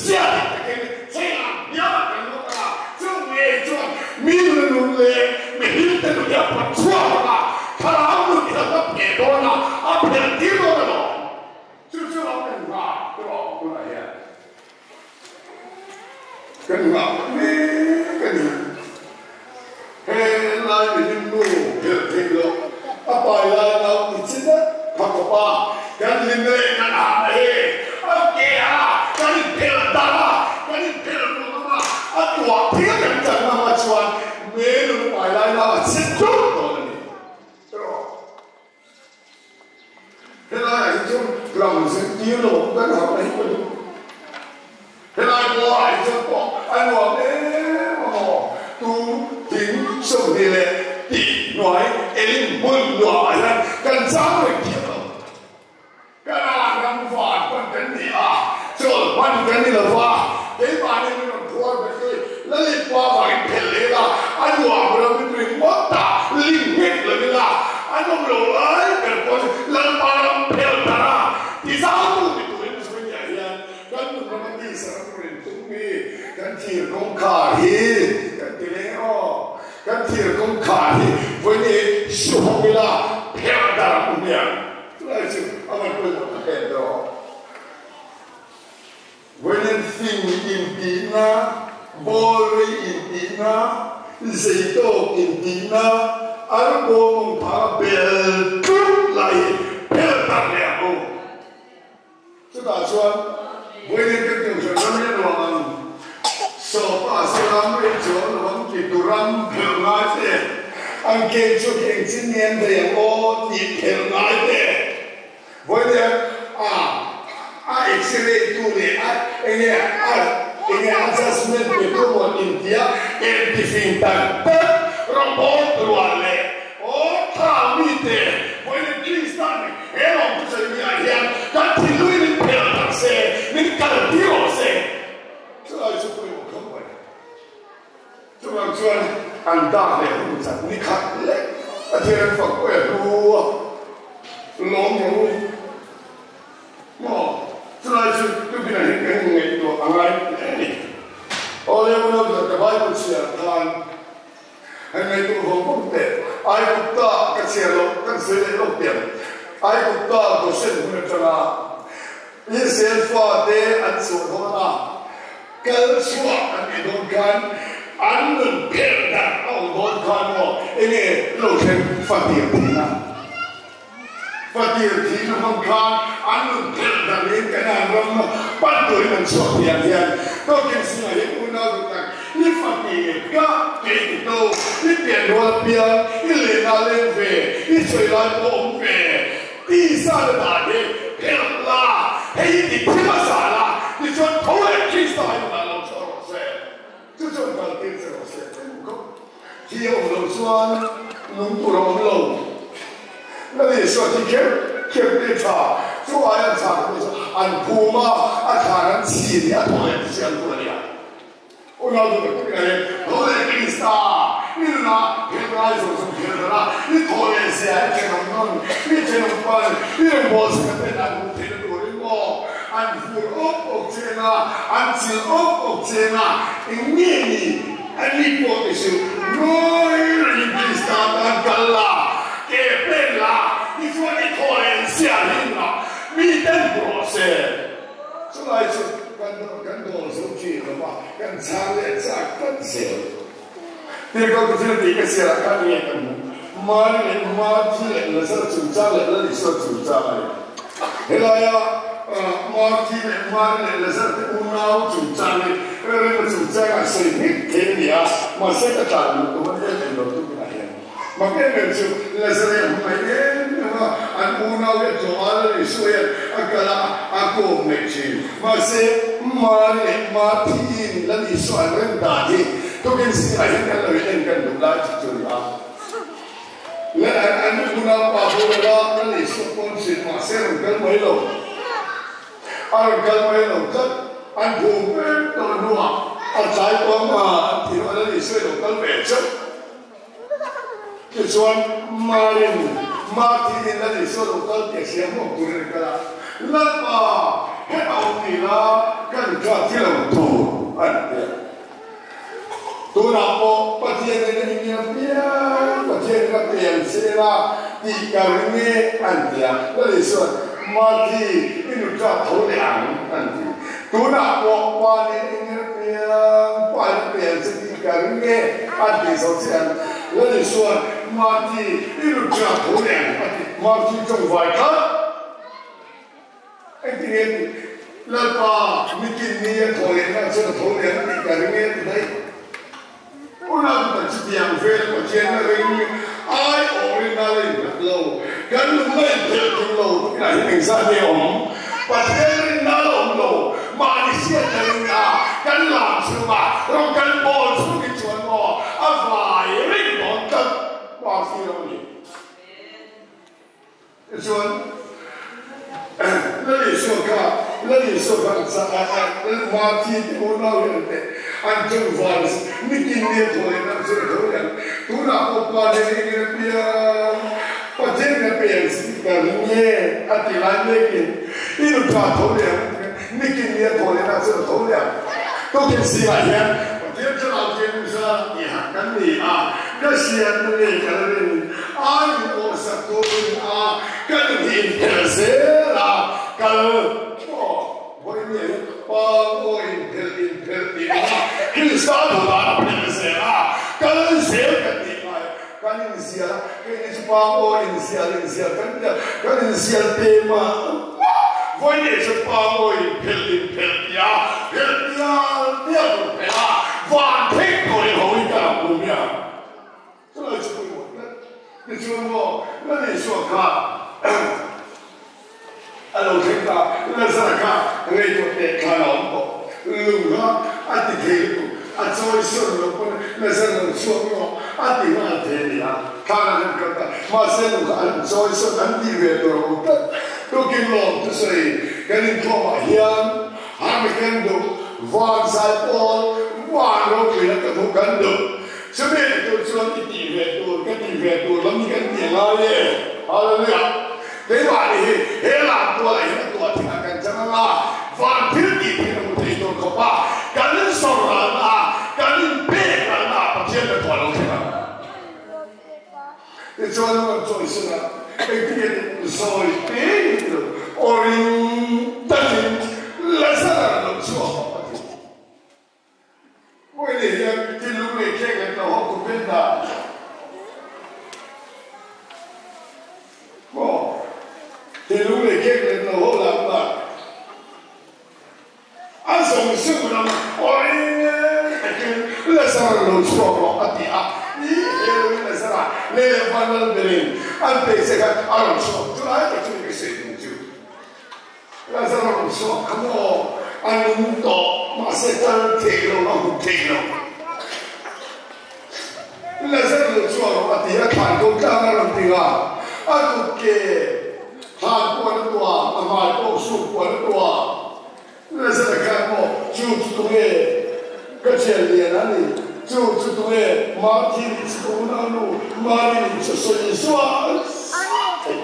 zia dik takin chengah hniamah kan lut ang a, chung ngei chuan mi nun nun leh mi hlim te nun hi a pawt chhuak ang a, Thlarau nun hi a la pheh dawn a, a phelh tir dawn a lawm. Chu chu lo kan nghah tur a awm hunah hian kan nghah mek a ni. He lai mihring nu phelh theih loh a pai lai nau ti chi vek kha khawp a, kan hlimna leh kan hahna hi a ke a, kan inphelh darh a, kan inphelh ruang ang a, a tuah thil kan chan ngam a chuan Me nun pai lai na a chhe tlut dawn a ni. Erawh helai ah hi chuan ram zirtir lo awm kan harh mai ka duh. Helai pawh ah hi chuan pawh a nuam em a maw? Tu thing 20 leh tih hnuai elin hmun nuam ah hian kan chang reng thiam lo. Kanaan ram van pan kan ni a, chawl hman kan ni lo va, keimahni min rawn phuar ber chu Lalipua vangin phelh leh ila, a nuam ram in ringawt a, ling nghet lo ila, a nawm lo lai ber pawh chu Lalpa ram phelh darh a, tizautu ni turin Mizoramah hian kan nun rama tisa ram rin tum hi kan thir kawngkhar hi kan ti leng aw, kan thir kawngkhar hi vawiin i suhawk ila phelh darh ang hmiang. Chulai chu a rawn pawimawh ta em dawn. Vawiin fing intihna, bawlrei intihna, zeitawk intihna, arbawm awm phah a bel tlut lai hi phel tak leh ang u. Chutah chuan vawiin kan kohhran ram hi a nuam ang. Sawpa saram rei chuan lo ang ti tu ram phelh ngai te, an ke chu eng chin nge an daih ang aw tih phelh ngai te. Vawiin a a x-ray tu leh a enge a enge adjustment pe tu maw intia eng ti fing tak tak robot rual leh aw tha mite vawiin Kristan He lawm thusawi ni ah hian kan thinlungin min phelh tak se, min kal tir rawh se. Chulai chu pawimawh khawp mai. Chuvang chuan an dak leh hun chat ni khat lek Pathian an fak pawh a hlu a, lawm rawh u. Maw? Chulai chu tupin ah hian kan ngaihtuah a ngai hle a ni. Aw le unau zat ka Bible chhiar khan Hei ngaihtuah vawng vawng teh, Aigupta ka chhiar loh kan sawi leh lawk teh ang. Aigupta Goshen hmun atanga Israel fate an chhuah dawn a, kal chhuah an nih dawn khan an nun phelh darh a awm dawn khan maw enge lo thleng fatir thina. Fatir thihna hmang khan an nun phelh darh in Kanaan ram pan turin an chhuak thiam hian Tawkin Singh-a hi unau duh tak i fatir ka kei ti to, i pian rual piang, i lehna leng ve, i sawi lai pawh awm ve, tisa na dan hi phelh la, hei hi ti thi hmasa la, tichuan tho leh Krista hi nunah lo chhuah rawh se. Chu chuan kal tir che rawh se teh mu khawp. Thi a awm loh chuan nung tur a awm lo. Lal Isua thi kher kher te tha chu ai an chhah te pawh chu an phum a, a thlan an chhi ni a thaw leh ti chiang tur a nia. Unau duh tak takin a hi tho leh Krista i nunah phel ngai zawng zawng phel darh a, i thaw leh zia i thenawm nawn, i thenawm pan, i rawngbâwl chhunga ten an hmuh theihna turin maw an fur awk awk cheng a, an chil awk awk cheng a, eng nge ni an ni pawh ti suh, ngawi rengin Krista tan kal la, ke pen la, tichuan i thaw leh zia hi nunah mi Miten hmu rawh se. Chulai chu kan kan dawl zo thin lo va, kan chhang leh chak tlat zel. Tirhkoh te thil tih ka chhiarah khan nge kan hmuh? Mari leh Marthi leh Lazara chungchang leh Lal Isua chungchang a ni. Helaia Marthi leh Mari leh Lazara te unau chungchang hi Rema chungchangah sawi hmik thei a ni a, mahse ka tlan luh tum a em em lo tuk inah hian. Mak em em chu Lazara hi a hmangaih em em a, an unau hi a tlawh a, Lal Isua hian a kal a, a kawm leh thin. Mahse Mari leh Marthi-in Lal Isua an rem dan hi tukin zingah hian kan lo in en kan duh lai chu chu a ni a. Lal an an unau pa boral a, Lal Isua pawn thin mahse a rawn kal mai lo. A rawn kal mai lo tlat. An phum vek tawh hnuah a tlai pawng a, an ti hnuah Lal Isua i lo kal ve chauh. Tichuan, Marin, Martin-in Lal Isua lo kal tih a hria hmuak turin a kal a, Lalpa, hetah awm ni la, kan tha thi lo tur, a ti a. Tunah pawh Pathianin a inngel piang, Pathianin a pian che la tih ka ring e, an ti a. Lal Isua'n, Marti, i nu tha tho leh ang, an ti. Tunah pawh Panin a inngel piang, Pain a pian che tih ka ring e, a ti zo chiah ang. Lal Isua'n, Marti, i nu tha tho leh ang, a ti. Marti tawng vai khat. Engti nge tih? Lalpa, nikin ni a thaw leh na chuan a tho leh ang tih ka ring e, a ti daih. Unau tak chutiang vel Pathian a ring ai awh rinna la innghat lo, kan lung la inphelh thung lo tunah hian engzah nge awm? Pathian rinna la awm lo, mahni hriat la ring a, kan lam chhunga rawng kan bawl chhung hi chuan maw a vai ring dawn tlat hma thlir a ni. Tichuan, Lal Isua kha, Lal Isua kha an chah a, a Marthi te unau hi an teh, an tlangval nikin ni a thaw leh nan chuan a tho leh ang. Tunah pawh pa nen eng in a piang, Pathian in a pe ang che tih ka ring e, a ti lai mekin, i nu tha tho leh ang a ti kha, nikin ni a thaw leh nan chuan a tho leh ang. Tukin zingah hian Pathian thlarau thianghlim zara tih harh kan ni a, ka hriatna ngei ka la rin. Ai in aw sak turin a kan inphelh zel a, kal maw vawi ni hi pang aw inphelh inphelh tih ang a Krista duhdan a phelh zel a, kal zel kan tih ngai kan inzial a, keini chu pang aw inzial inzial kan tia kan inzial pem a, vawi ni chu pang aw inphelh inphelh tih a phelh pial pial tur phelh a, van thleng turin ho in kan ang pu nia. Chulai chu pawimawh tlat. Tichuan maw Lal Isua kha a lo thleng ta, Lazara kha ngaihtuah teh khan a awm tawh. Lung kha a ti thei lutuk, a chawi sawn loh pawn Lazara lo chhuak rawh a ti nghal thei a ni a, thlan an han kal ta. Mahse lung kha an chawi sawn an tih ve tur a awm tlat. Tukin lawm thusawi kan inkhawmah hian har mi kan duh, van zai pawl, van ropuina kan hmuh kan duh. Chumi tur chuan i tih ve tur, ka tih ve tur lam hi kan ti a ngai e. Hallelujah! Keimahni hi he lam tualah hian a tuah thingah kan chang ang a, van thil tih thil a hmu thei tur khawpa kan insawrralna a, kan inpek ralna ah Pathian ka tuah lo thleng ang. Tichuan a rawn chawi sun a, engtinge tih zawi te in ti lo, aw ring takin Lazara lo chhuak a ti. Pawi leh hian thinlung leh khek leh hlauhawm kum vel dan maw? Thinlung leh khek leh hlauhawm lam dan a zawng zawng lam awih takin Lazara lo chhuak rawh a ti a, ni he loin Lazara lei leh van lal berin an peih che khan a rawn chhuak chu lai tak chu ni ka sawi tum chu. Lazara rawn chhuak kha maw a nung tawh mahse kal theih lo a hmu theih lo. Lazara lo chhuak rawh a ti a thlan ko tlang a rawn ti a, a kut ke thlan puan a tuah a hmai pawh suk puan a tuah. Lazara khan maw chu chu tunge ka thian lian a ni chu chu tunge Marthi nih chu ka unau nu Mari nih chu sawi zual thei.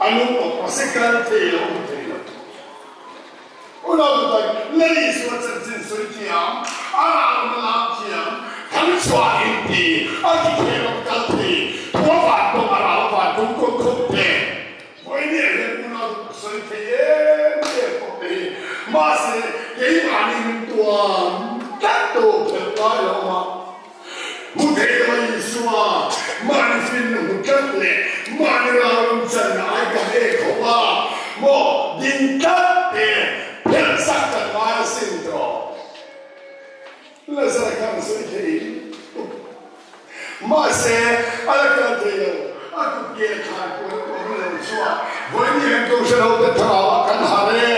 A lung awm mahse kal thei lo awm thei lo. Unau tu tak Lal Isua chanchin sawi thiam, a ralna lam thiam, thang chhuah in ti, a ti thei lo kal thei, thua van tawng a ral van tum kawng khawp te. Vawinia hian unau tu tak sawi thei e. lai lo awm a. Hmu thei lo Isua, mahni finna hmu tlat leh mahni ralram channa ai ka ve khawp a maw, ding tlat te phelh sak kan ngai asin tawh. Lazara khan a sawi thei mahse a la kal thei lo, a kut ke thlai pawh a tuam lo chuan vawiin hian Kohhran hote thlarauah kan harh e,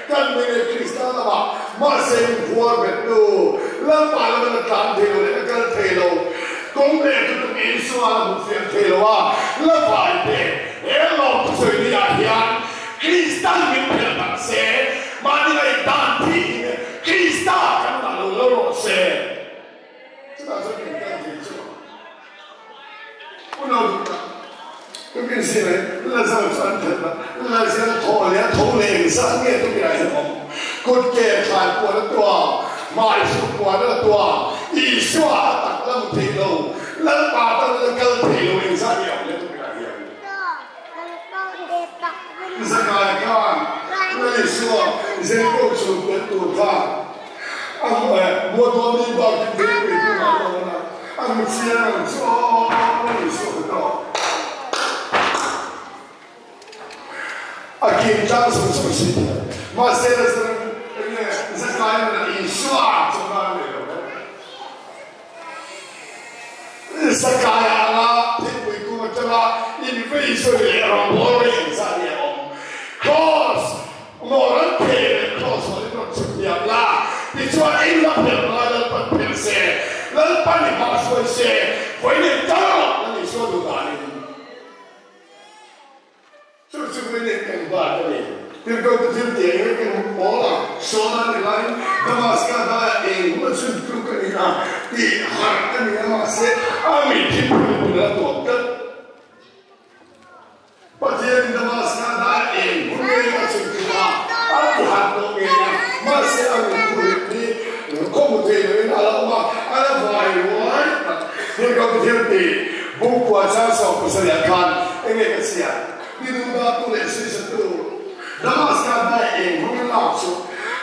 kan meng e Krista lamah mahse in huar bet tu Lalpa lama la tlan thei lo leh la kal thei lo kawng leh tutuk Isua la hmu fiah thei lo a la vai te he lawm thusawi ni ah hian Kristan min phelh tak se mahni ngaihdan thih in Krista kan dah lo lo rawh se. Chutah chuan kan kal thei chu a. Unau duh tak, ka min zir e, Lazar chu an that a, Lazar a thawh leh a tho leh engzat nge tumira hian awm? Kut ke thlai puan a tua, hmai hruk puan a la tua, Isua a tak lam thei lo, Lalpa tan a la kal thei lo engzat nge awm le tumira hian? Zakai khan Lal Isua Jeriko chhun pelh tur khan a mualtuam mi bak hi thei pui tu ngai lo a, a hmu chiang ang chu aw Lal Isua ka tawh. A kim tlang sawng sawng si thiam. Mahse Zakai nunah Isua chawhna a nei lo e. Zakai anga thingpui kung atanga invei sawi leh rawngbawl rei ang zah hi a awm. Kraws maw ran pheh leh kraws maw in rawn chhun thiam la, tichuan in la phelh ngai Lalpan phelh se, Lalpan i hma hruai se, vawiin in kal rawh Lal Isua duh danin. Chu chu Winnie eng bak a ni. Tirhkohte thil tih eng eng eng pawl a sawn a ni laiin Damaska daiah eng hmun a chhun tluk a ni a tih harh a ni a, mahse a mitthi phul phul a tuam tlat. Pathianin Damaska daiah eng hmun ngei a chhun tluk a, a ti harh tawh ngei a, mahse a mitthi hi khaw hmu thei loin a la awm a, a la vai ruai tak. Tirhkohte thil tih Bungkua chang sawm pasarih khan enge ka chhiat? Ni duhdatu leh suisatu Damaska dai eng hmangin lak chu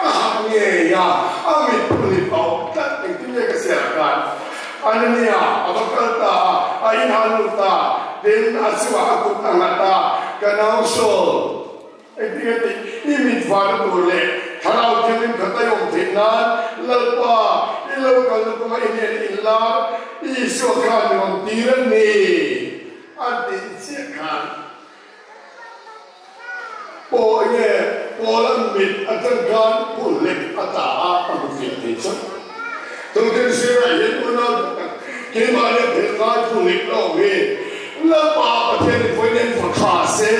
a hak ngei a, a mit phulip a awm tlat. Engtin nge ka chhiat khan Anania a va kal ta a, a inhal lut ta, tin a chungah a kut a nghat a, Ka nau Saul, Engtin nge tih? I mit vana tur leh thlarau thianghlim khat a i awm theih nan Lalpa, i lo kalna kawnga i hnen in lar Isua khan min rawn tir a ni a tih chiah khan pawh nge Paula mit atang khan phuhlek a ta a, a hmu fiah thei chauh. Tawngten sirah hian unau tak tak keimahni a phelh ngai phuhlek la awm hi Lalpa Pathian in vawiin en fa kha se,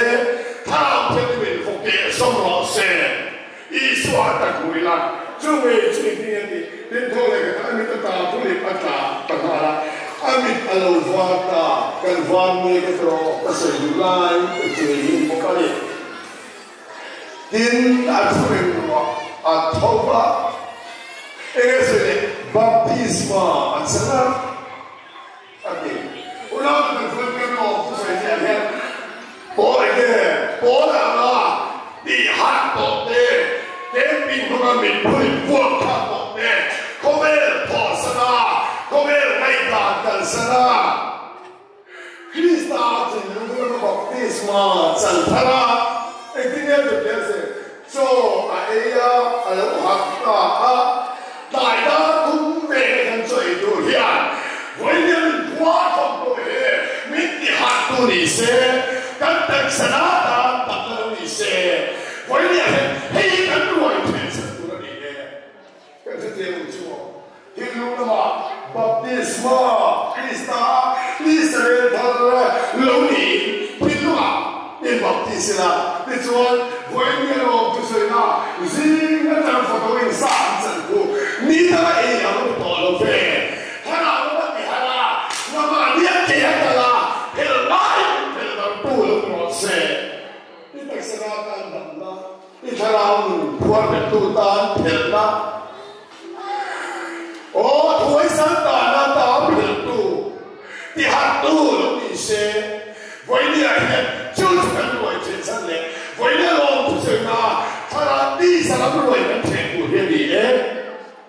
Thlarau Thianghlim in fawk teh sawm rawh se. Isua a tak hmu ila, chu ngei chu engtin nge tih? Tin thaw leh khatah a mit a ta phuhlek a tla ta nghal a, a mit a lo var ta, kan var mek a tawh ka sawi duh lai ka chei hi bawk a ni. Tin, a thu reng ruah a tho va, eng nge sawi leh? Baptisma a chan a, a ti. Unau te kan chuan kan lawm thu sawi chiah hian pawl eng nge pawl anga tih harh tawh te, camping hmanga mitphul vuak thlak tawh te, khawvel thawhsan a, khawvel ngaihdan kalsan a, Krista thinlung lama baptisma chan thar a, engtin nge tun hian se chaw a ei a, a lo harh ta a, tlai dar thum ve kan chaw ei tur hian vawiin min khua thawk tawh he min ti harh tu ni se, kan taksa na tan tak na lo ni se, vawiin hian hei hi kan ruai theih chhan tur a ni e. Kan hrethiam ang chu aw. Thinlung lamah baptisma Krista Israel thar lo niin thinlungah in baptis ila. Tichuan, vawiin ni a lawm thusawiina zing atang fako in sa an chan khu ni danga ei ang a ni tawh lo ve. Thlarau lama ti harh a, ngamah nia ke a kal a, phel ngai in phel dangtu lo ni rawh se. I taksa tan damna. I thlarau nun phuar bettu tan phelhna, aw thuai san tana ta phelhtu, tiharhtu lo ni se, vawinia hian chu chu kan ruai theih chhan leh vawinia lawm thusawina thlarau tisa lam ruai kan theih tur hi a ni e.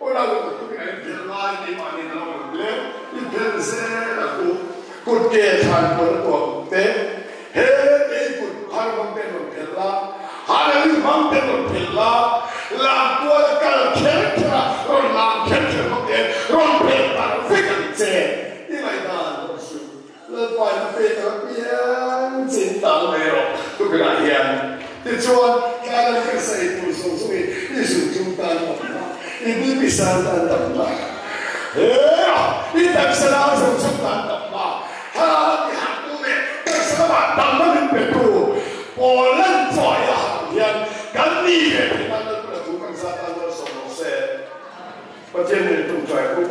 Aw la lutuk tukin a inphelh ngai keimahni. Kut ke thlan puan a tuam te, he kei kut phar hmang ten rawn phelh la, Hallelujah hmang ten rawn phelh la, lam tuala kal kher kher a rawn lam kher kher hmang ten rawn phelh tar vek ang che. I ngaihdan rawh suh. Lalpa in a pek ang apiang che in tal mai rawh tukverh hian. Tichuan, tlai lam kan sa ei tur zawng zawng in i zun tum tan tam na, i BP san tan tam na, he i taksa lam zawng zawng tan tam na, thlarau a ti harh tu leh taksa lamah damna min pe tu pawl lan chawi a harh hian kan ni ve thei nan Lalpuna thu kan zat tan malsawm rawh se. Pathian nen tumtai u.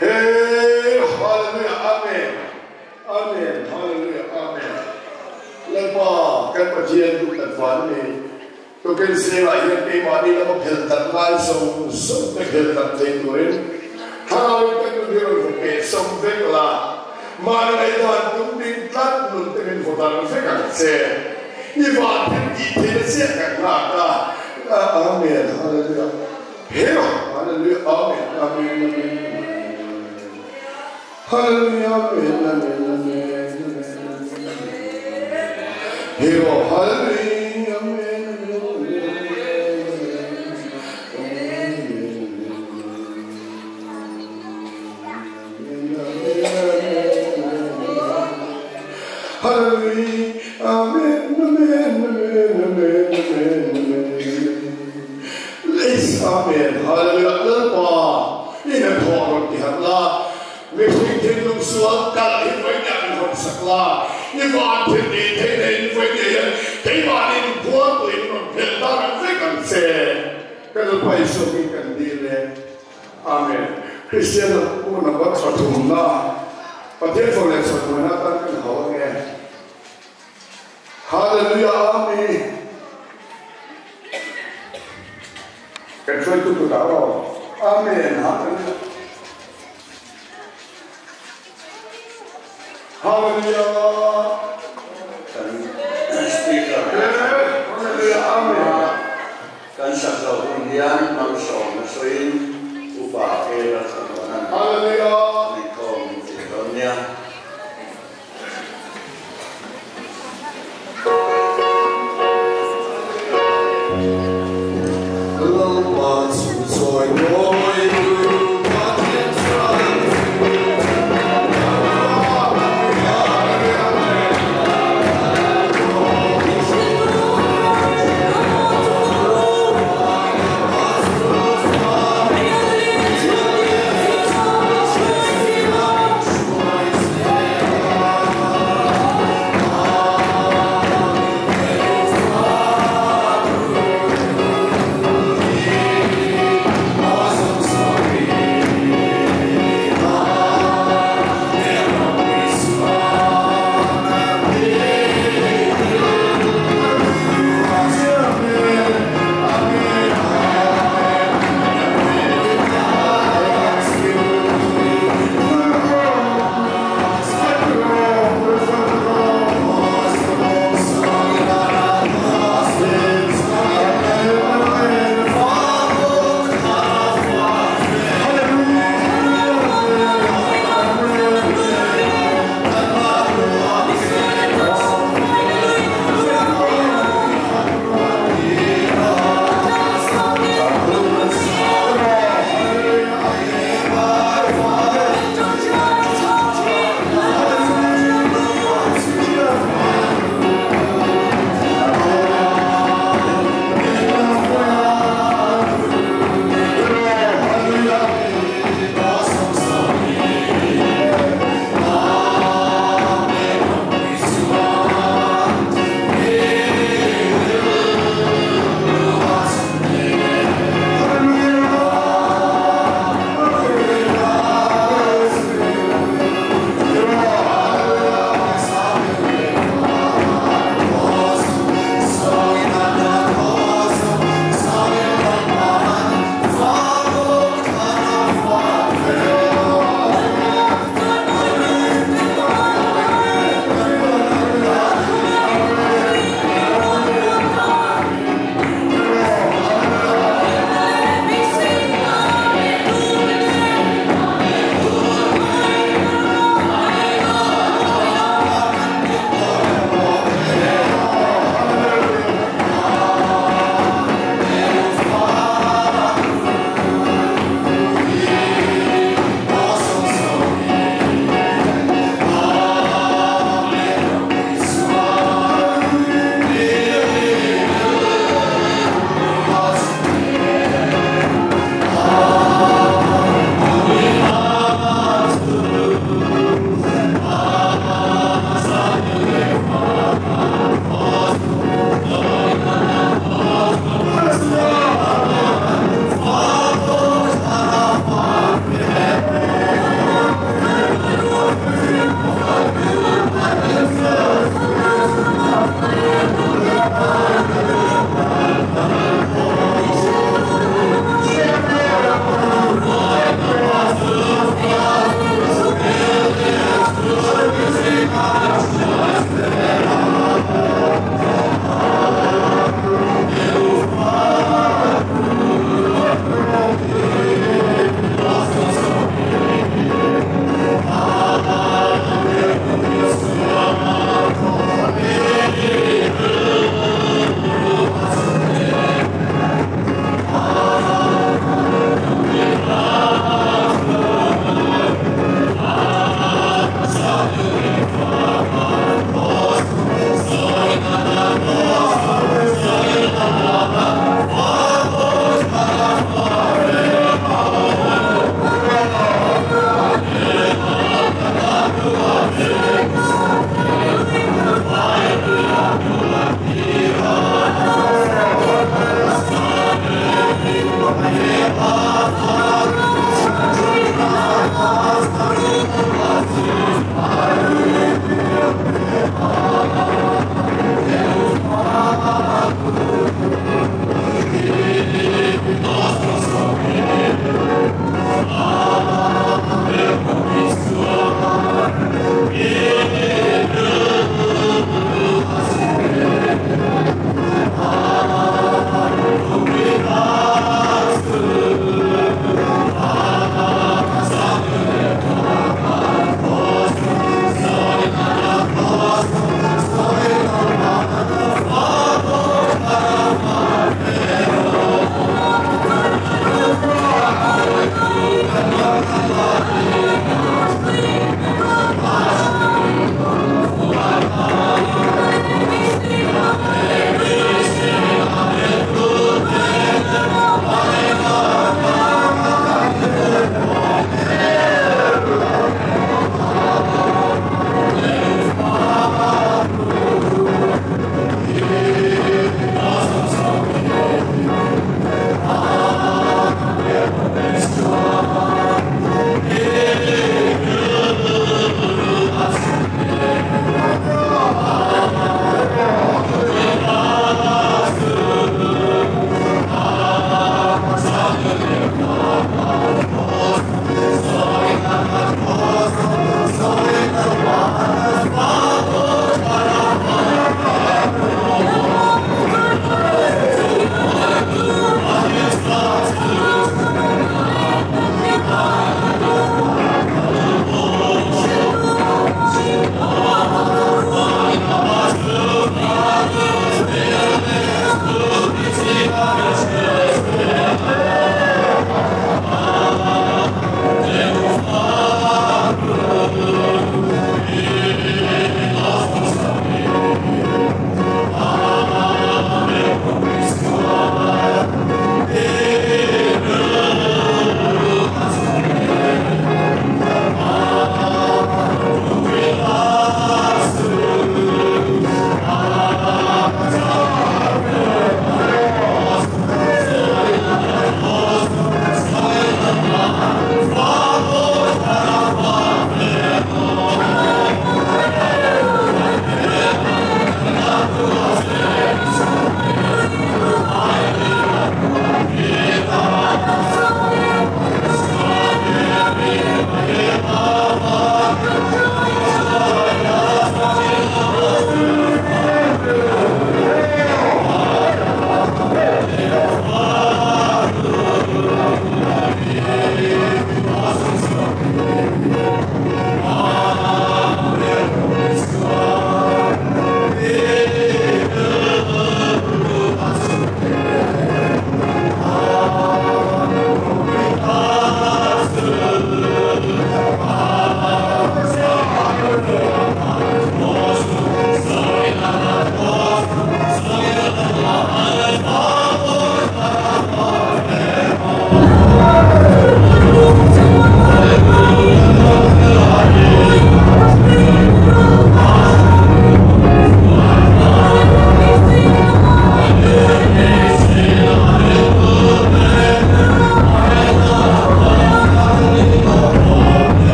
Hey Hallelujah Amen Amen Hallelujah Amen Lalpa kan Pathian duh kan van a ni Tukin zingah hian keimahni lama phel tak ngai zawng zawng te phel tak thei turin Thlarauin kan nun hi rawn vaw peh sawm vek la Mahni ngaihdan tum ding tlat nun te min vaw dar vek ang che I van thil tih theihna chiah kan nghak a Amen Hallelujah Hero Hallelujah Amen Amen Amen Hallelujah Amen Amen Amen Amen Hero Hallelujah Amen Amen Amen Hallelujah Amen Amen Amen Amen Amen Amen Leis Amen Hallelujah Lalpa i hnathawh rawn ti harh la, mihring thinlung sual kalh hi vawinia min hawn sak la, i van thil tih theih nei in vawinia hian keimahni in bual tuin rawn phelh dar ang vek ang che. Ka Lalpa Isua hming kan dil e. Amen. Kristian a number pathumna Pathian fawh leh chhawn atan kan hau ange. Hallelujah Amen. Kan hruaitu kutah aw. Amen. Hallelujah. Hallelujah. Kan speaker. Hallelujah. Amen. Kan sak zawh hun hian malsawmna sawiin Upa Ela Thlamuana'n Hallelujah. inkhawm min tih dawn nia. Lalpa chu chawi mawi tu Pathian chuan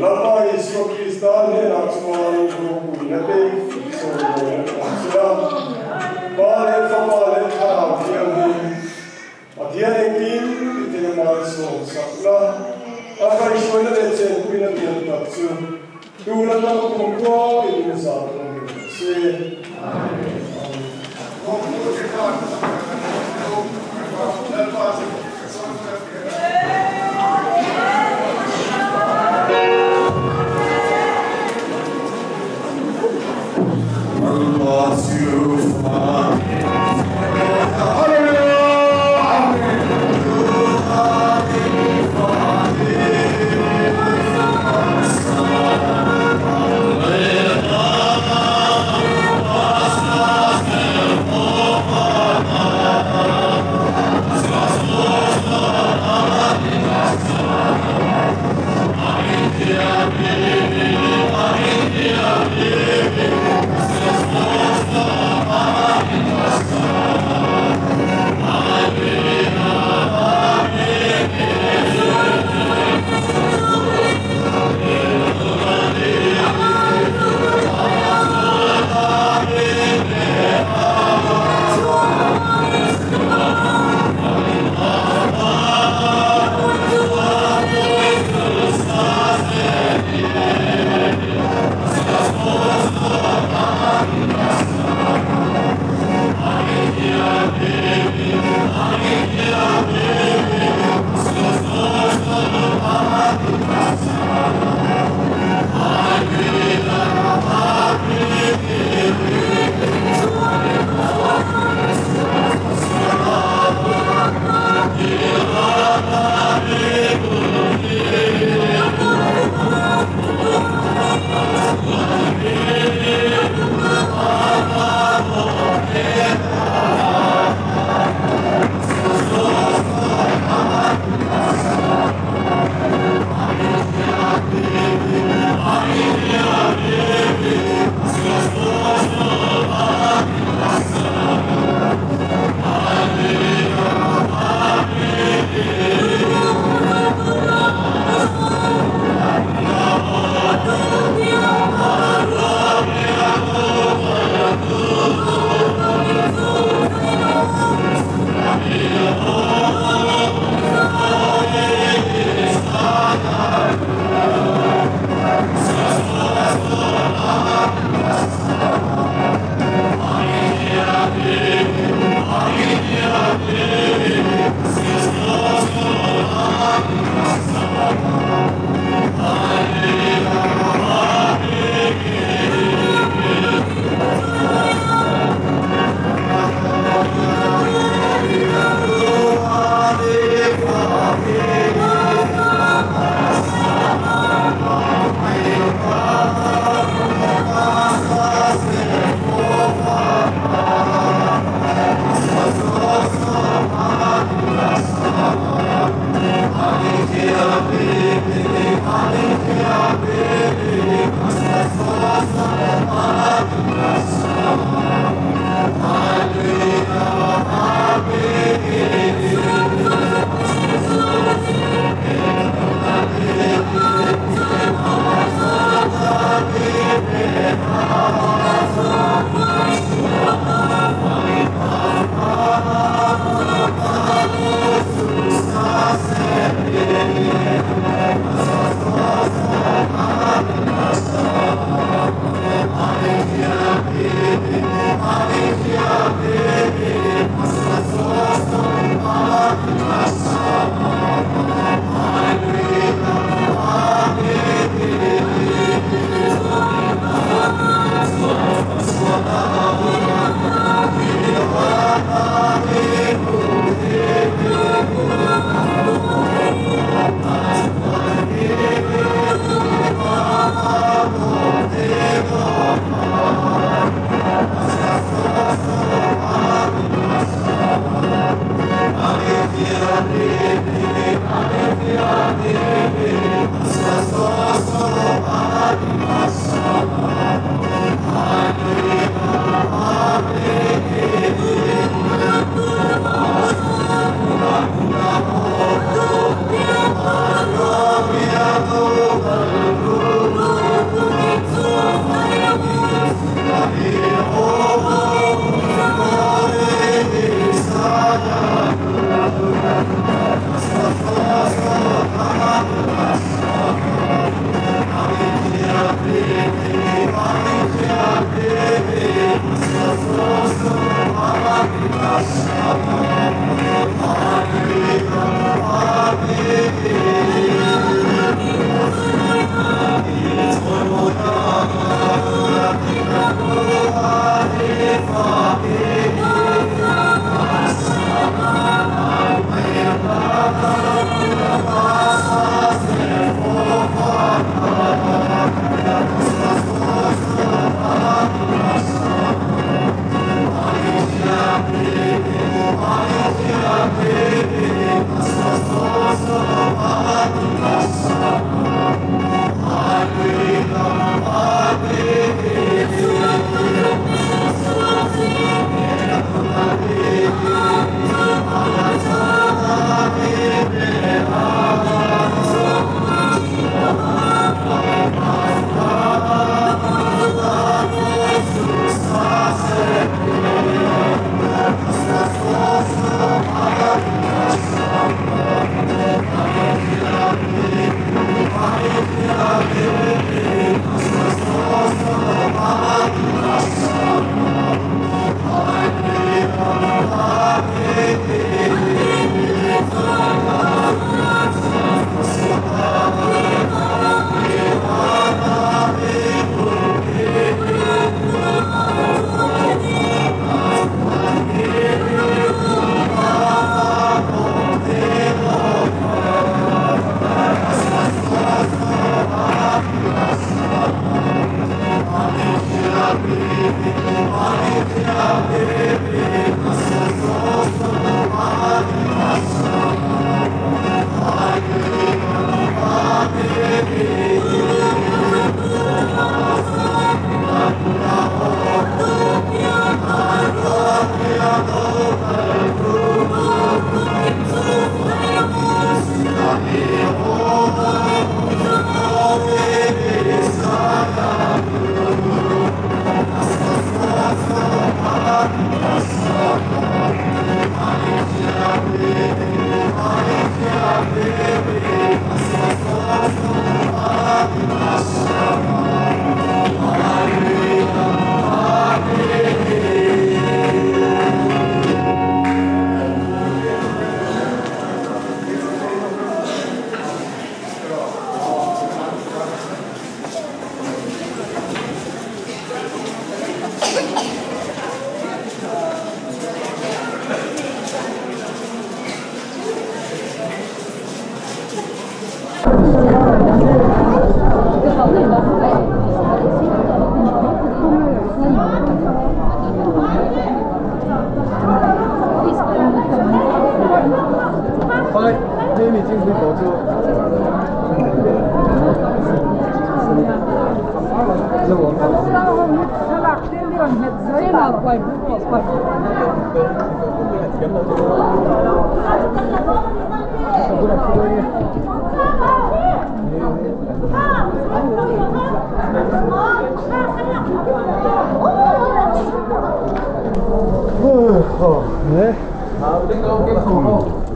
Lalpa Isua Krista hnenah chuan ropuina te chawimawina awm se la, Pa leh Fapa leh Thlarau Thianghlim, Pathian engkim tite malsawm sak la, a kaihhruaina leh chenpuina lian tak chu tun atang kumkhua in zah awm reng se. Amen.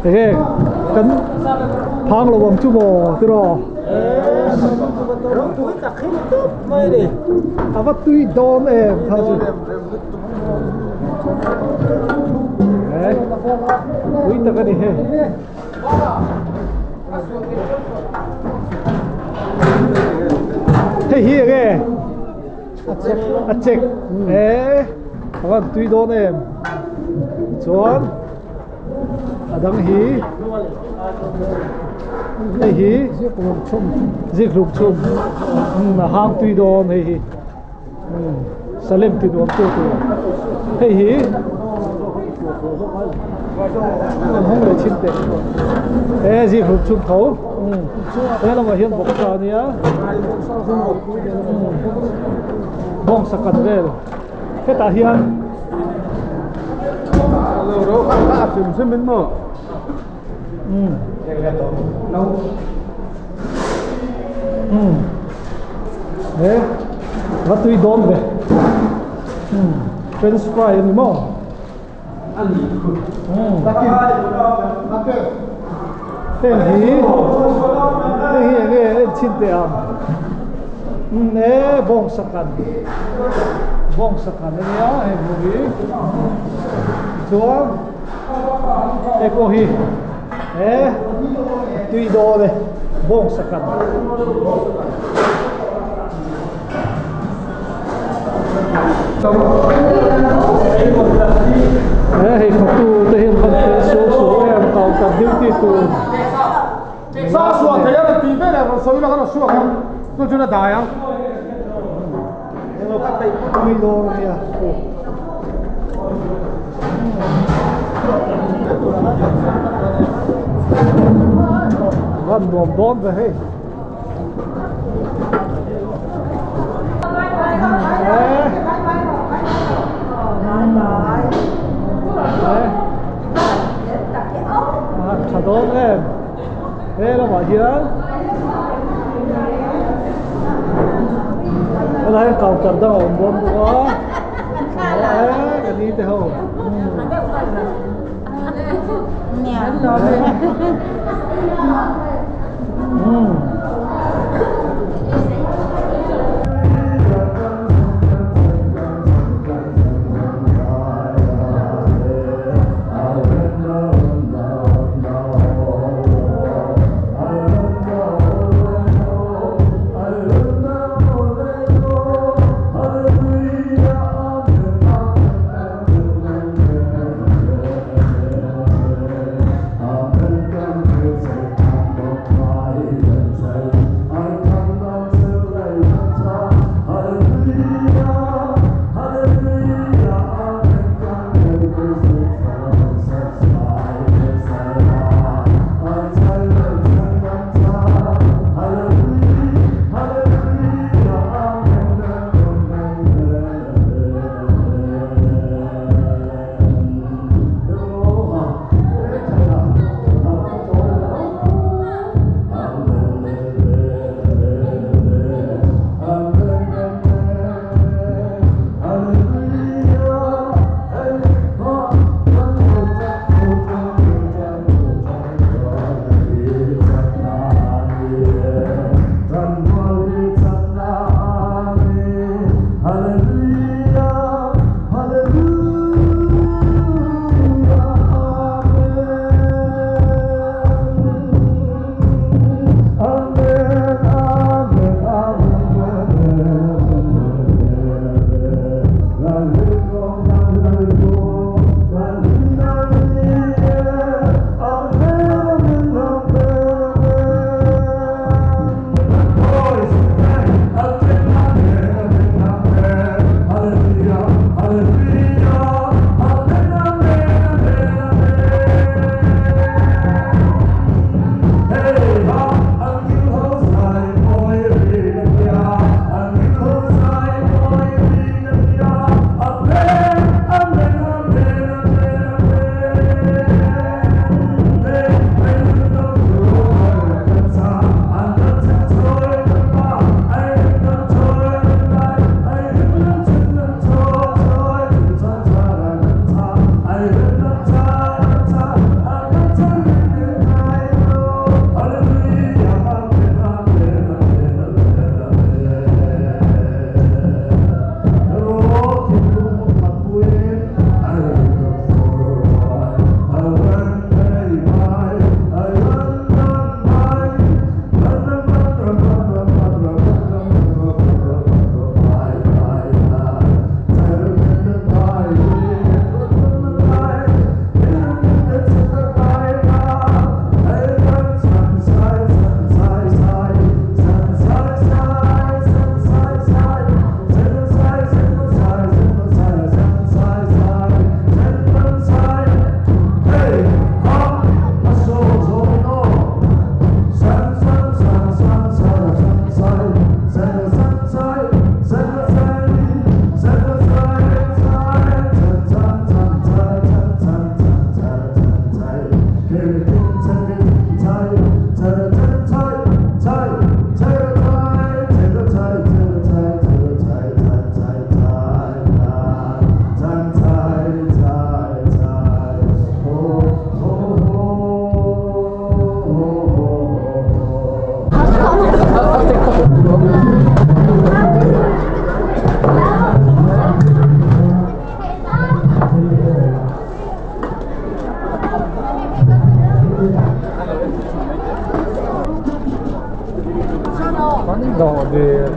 Thế cắn phang là vòng chú bò thế rồi. À vắt tuy đón em thôi chứ. Đấy, quý ta cái này. Thế hi cái, à check, ê, vắt tuy đón em, chuan. Adang hi hei hi zik luk chum na hang tui don hei hi salem ti nuam tu tu hei hi hong le chin te e zik luk chum tho he lamah hian bawk ta ania bawng sakat vel hetah hian Đấy, nó tùy đón về. French fry gì mà. Tên gì? Tên gì nghe chín tệ. Nè, bông sakan. Bông sakan này nhá, em vui. Chúa. Đây cô hi. Ê, tùy đồ đây, bông sakan. Ê, hei tu te hian kan te so so em tàu tập duty tu. Sa suo te ya ti ve la so ila ka suo ka. Tu chu na da ya. Tùy đồ nè. Van nuam dawn ve hei. Tha dawn em. He lamah hian helai hian counter dang a awm dawn bawk a. Ê ka ni te ho. hmel.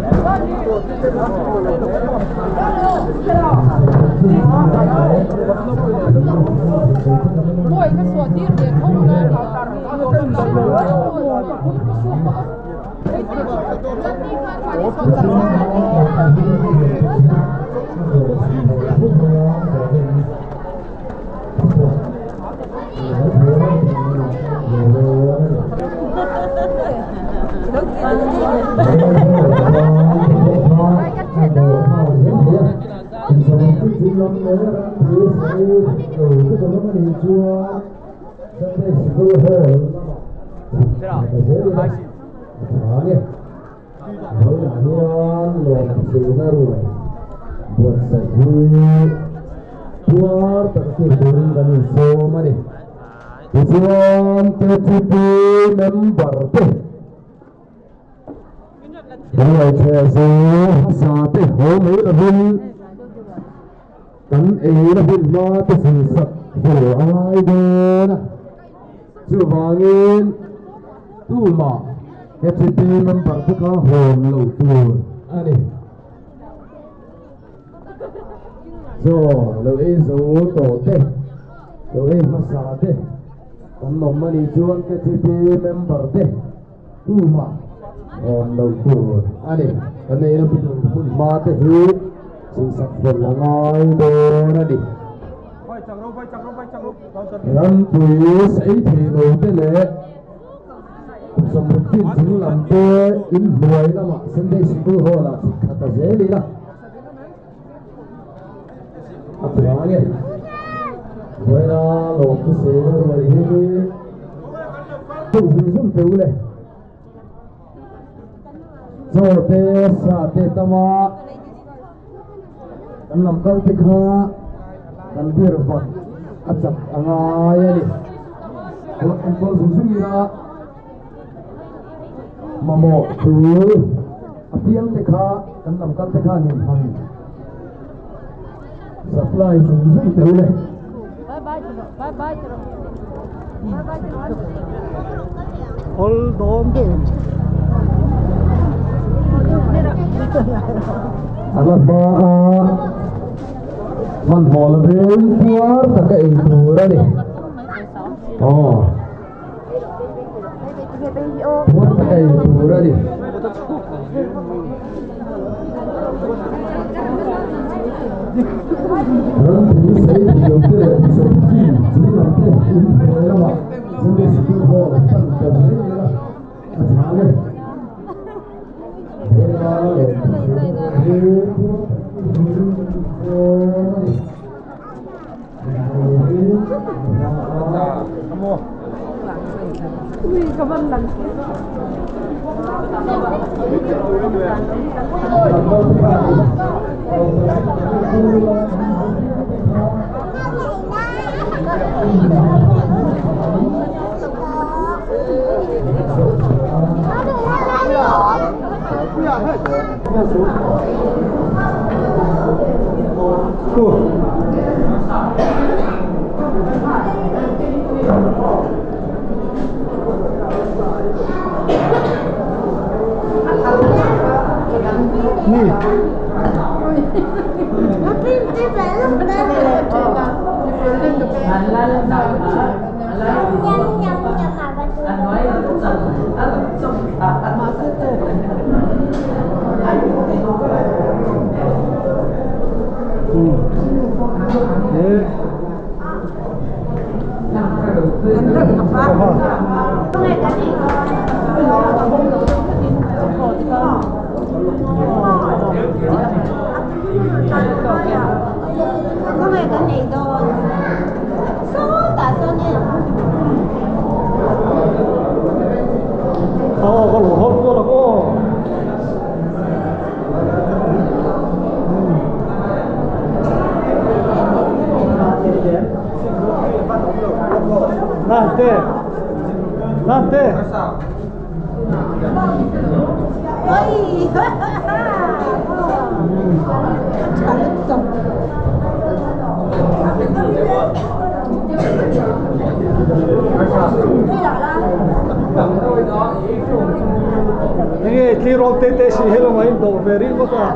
Tleirawl te te si he lamah in dawh ve ringawt a.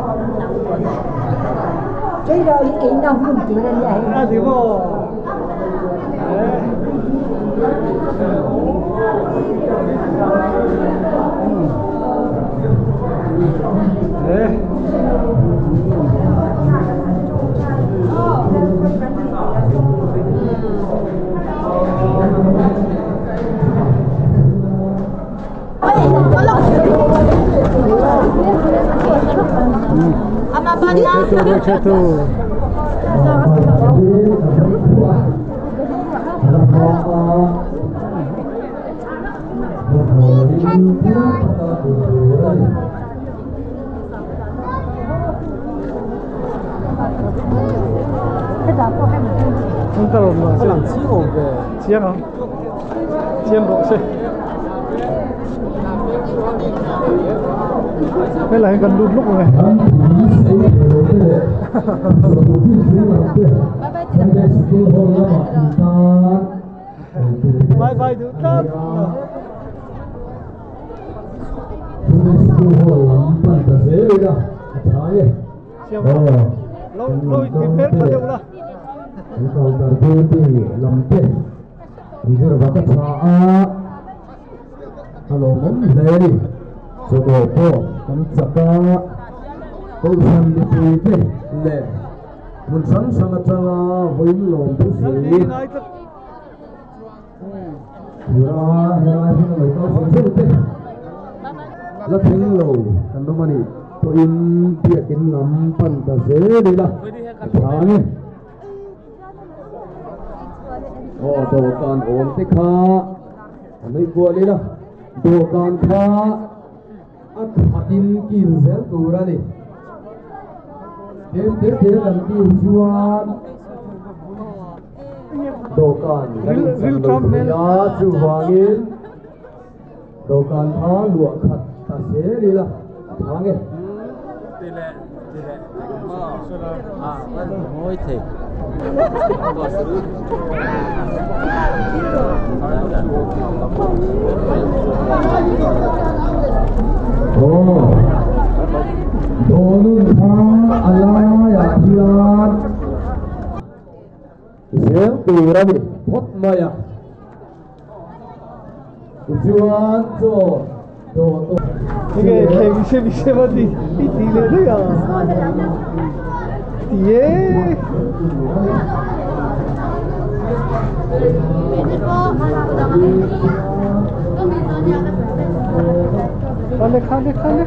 Tleirawl hi eina hmun tur a nia hei. A ni maw? Eh. Chetu, chetu. Chiang ang. Chiang rawh se. Helai hian kan lut luk ang e. Bye bye duh tlat. Chiang rawh. Lo lo in ti hmel tha deuh la. Zir vak a tha a a lawmawm hle a ni chawdaw pawh kan chak a kohhran mipui te leh hmun hrang hrang atanga vawiin lawm thu sawi tura helai hmun a lo kal zawng zawng te la thleng lo kan awm a ni pawhin biakin lam pan ta zel ila a tha ang e. Aw dawhkan awm te kha a nui kual ila dawhkan kha a khatin kil zel tur a ni tlem te te kan kil chuan dawhkan kan chan lo thei a chuvangin dawhkan kha luah khat ta zel ila a tha ang e. Aw dawnun kha a laiah hian zel tur a ni phawt mai a tichuan chaw daw tawh. Enge thleng se mi se va ti i ti leh daih a ti e. Khale khale khale.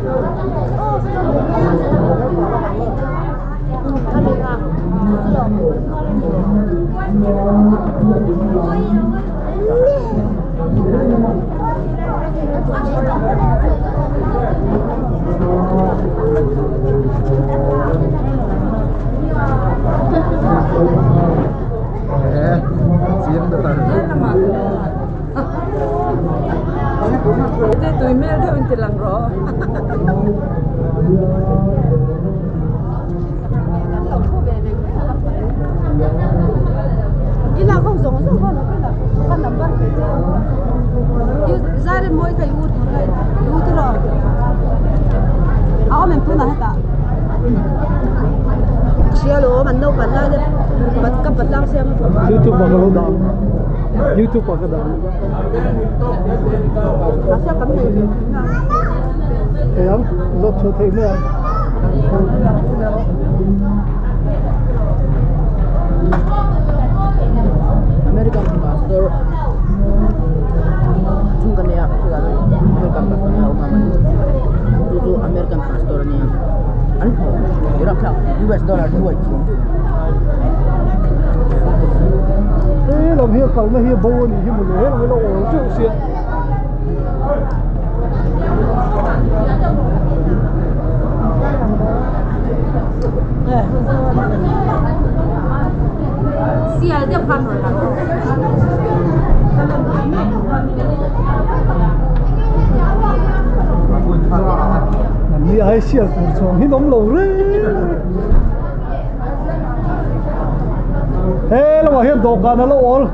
Tui mel deuh in ti lang rawh. Ila không giống giống con nó là con nằm bắt về thế. Ra đây mỗi cái u tu này, u tu rồi. Áo mình tu là hết ạ. Chia lỗ mình đâu bật ra đây, bật cấp bật lang xem. YouTube pa ka lo dah. YouTube pa ka dah. Nó sẽ cắm này về. Thấy không? Lót cho thấy nữa. American pastor chung kan nia American pastor nia uma man chu chu American pastor ania an ho iraq thak US dollar nuai chuang. Thế làm hi cầu nó hi bô ni hi một lưỡi nó ổn chứ xịn. Ni ai sial tur chuang hi nom lo re. He lamah hian dawhkan a lo awl.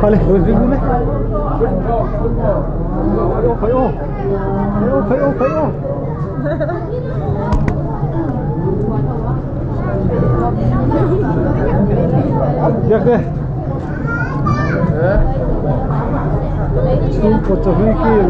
Khale rồi ding le. Khơi ô. Khơi ô, khơi ô, khơi ô. Được đi. Chúng có cho huy kia.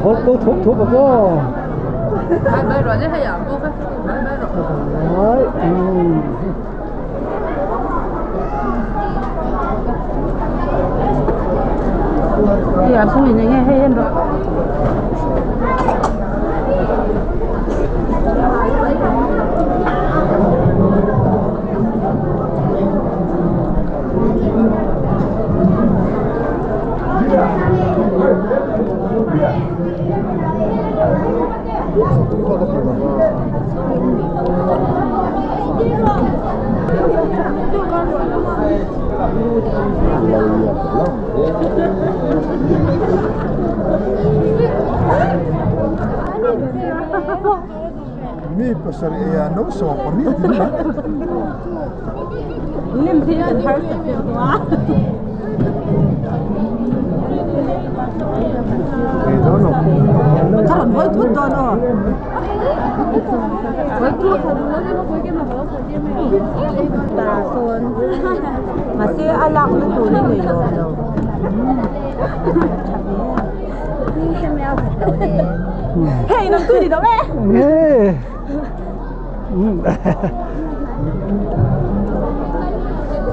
Có thuốc thuốc vào Bay rồi chứ hay à? Cô phải bay rồi. Đi làm xui này nghe hay em rồi. Mi pasar ya no so por mi lim thi an har sa wa. Thằng hơi thút to nó. Tà xuân. Mà xe a lạc nó tụi nó người rồi. Hey, nó tụi đi đâu đấy?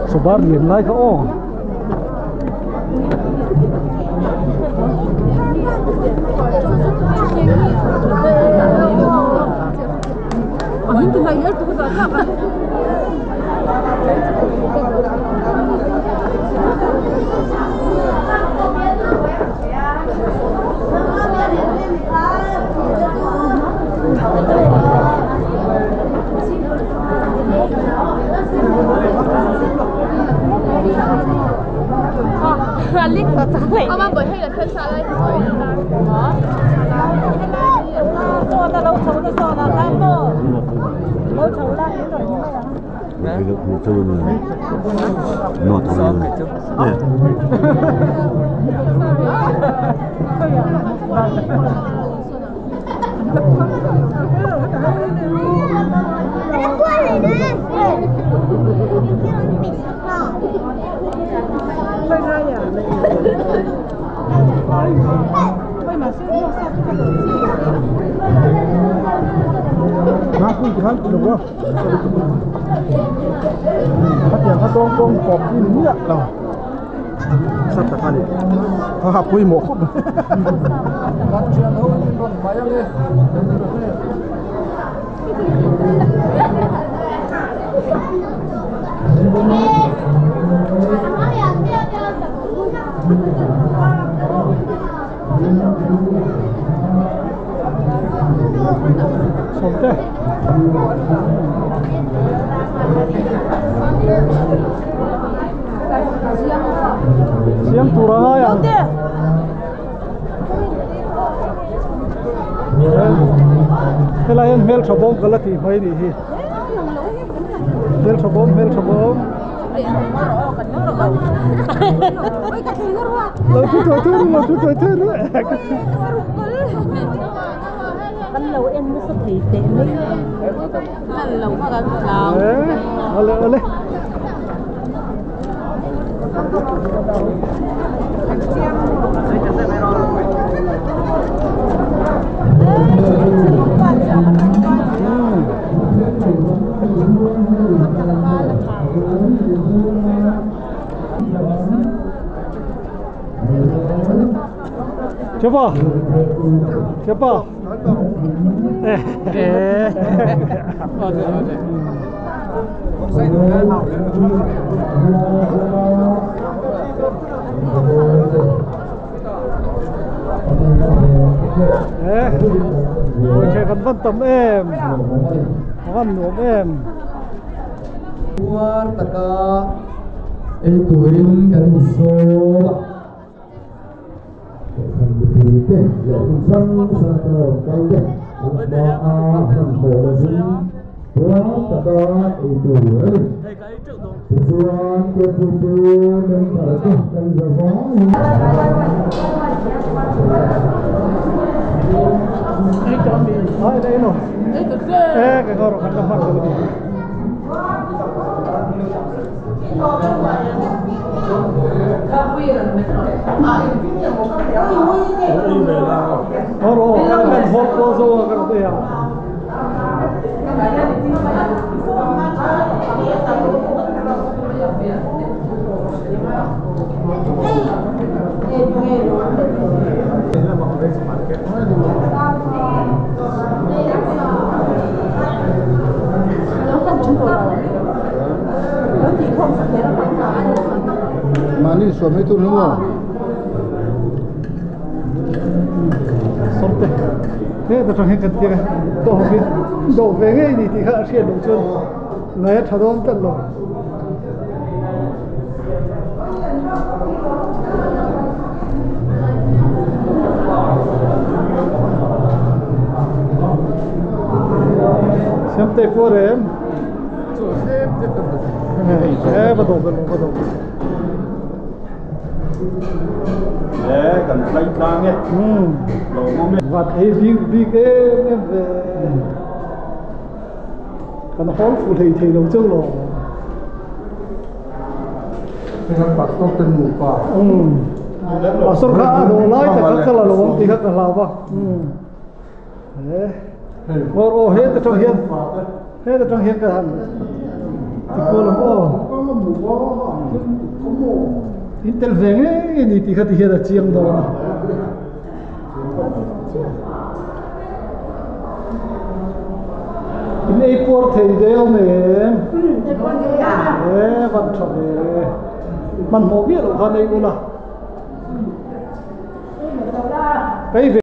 Số ba liền lại có. Quy mô không. Siang turang ya. Thế là em mel chabom cái là thì mấy đi hi. Mel chabom, mel chabom. Lo tu tu lo tu tu tu. Bắt đầu em mới xuất hiện tệ mấy. Lần đầu mà gần nào. Ole ole. Chào bà. Chào bà. Ê, kan van tam em, van nuam em. War taka ei turin kan insawm a. Kan mipui te leh hmun hrang hrang atanga rawn kal te an hma a hmanhmawh lovin puar taka ei tur a ni. Tichuan KTP member te kan za vangin. Ai đây nó. Ê cái con nó phát rồi đi. Oro, kan hot ko zo kan te ya. Mani suami tu semua. Sorte. Thế ta trong hiện cần tiền đồ về đồ về ngay thì thì họ sẽ đủ chân lấy thà đón tận rồi. Xem tê qua đấy. Ê, bắt đầu bắt đầu. Lẽ cần lấy ta nghe. Vật ấy bi bi cái em về. Cần hón phụ thầy thầy đầu trước rồi. Cái nó bạc tốt tên mù quả. Bạc tốt khá đồ lái ta khá là lộn thì khá là lao ba. Ngor ô hết trong hiên. Hết trong hiên cái thằng. Thì cô làm ô. Intel về nghe thì thì khá thì là chiang đó. In ei por thei deu me. Ê văn trò về. Man mo bia lo kha nei ula. Cái về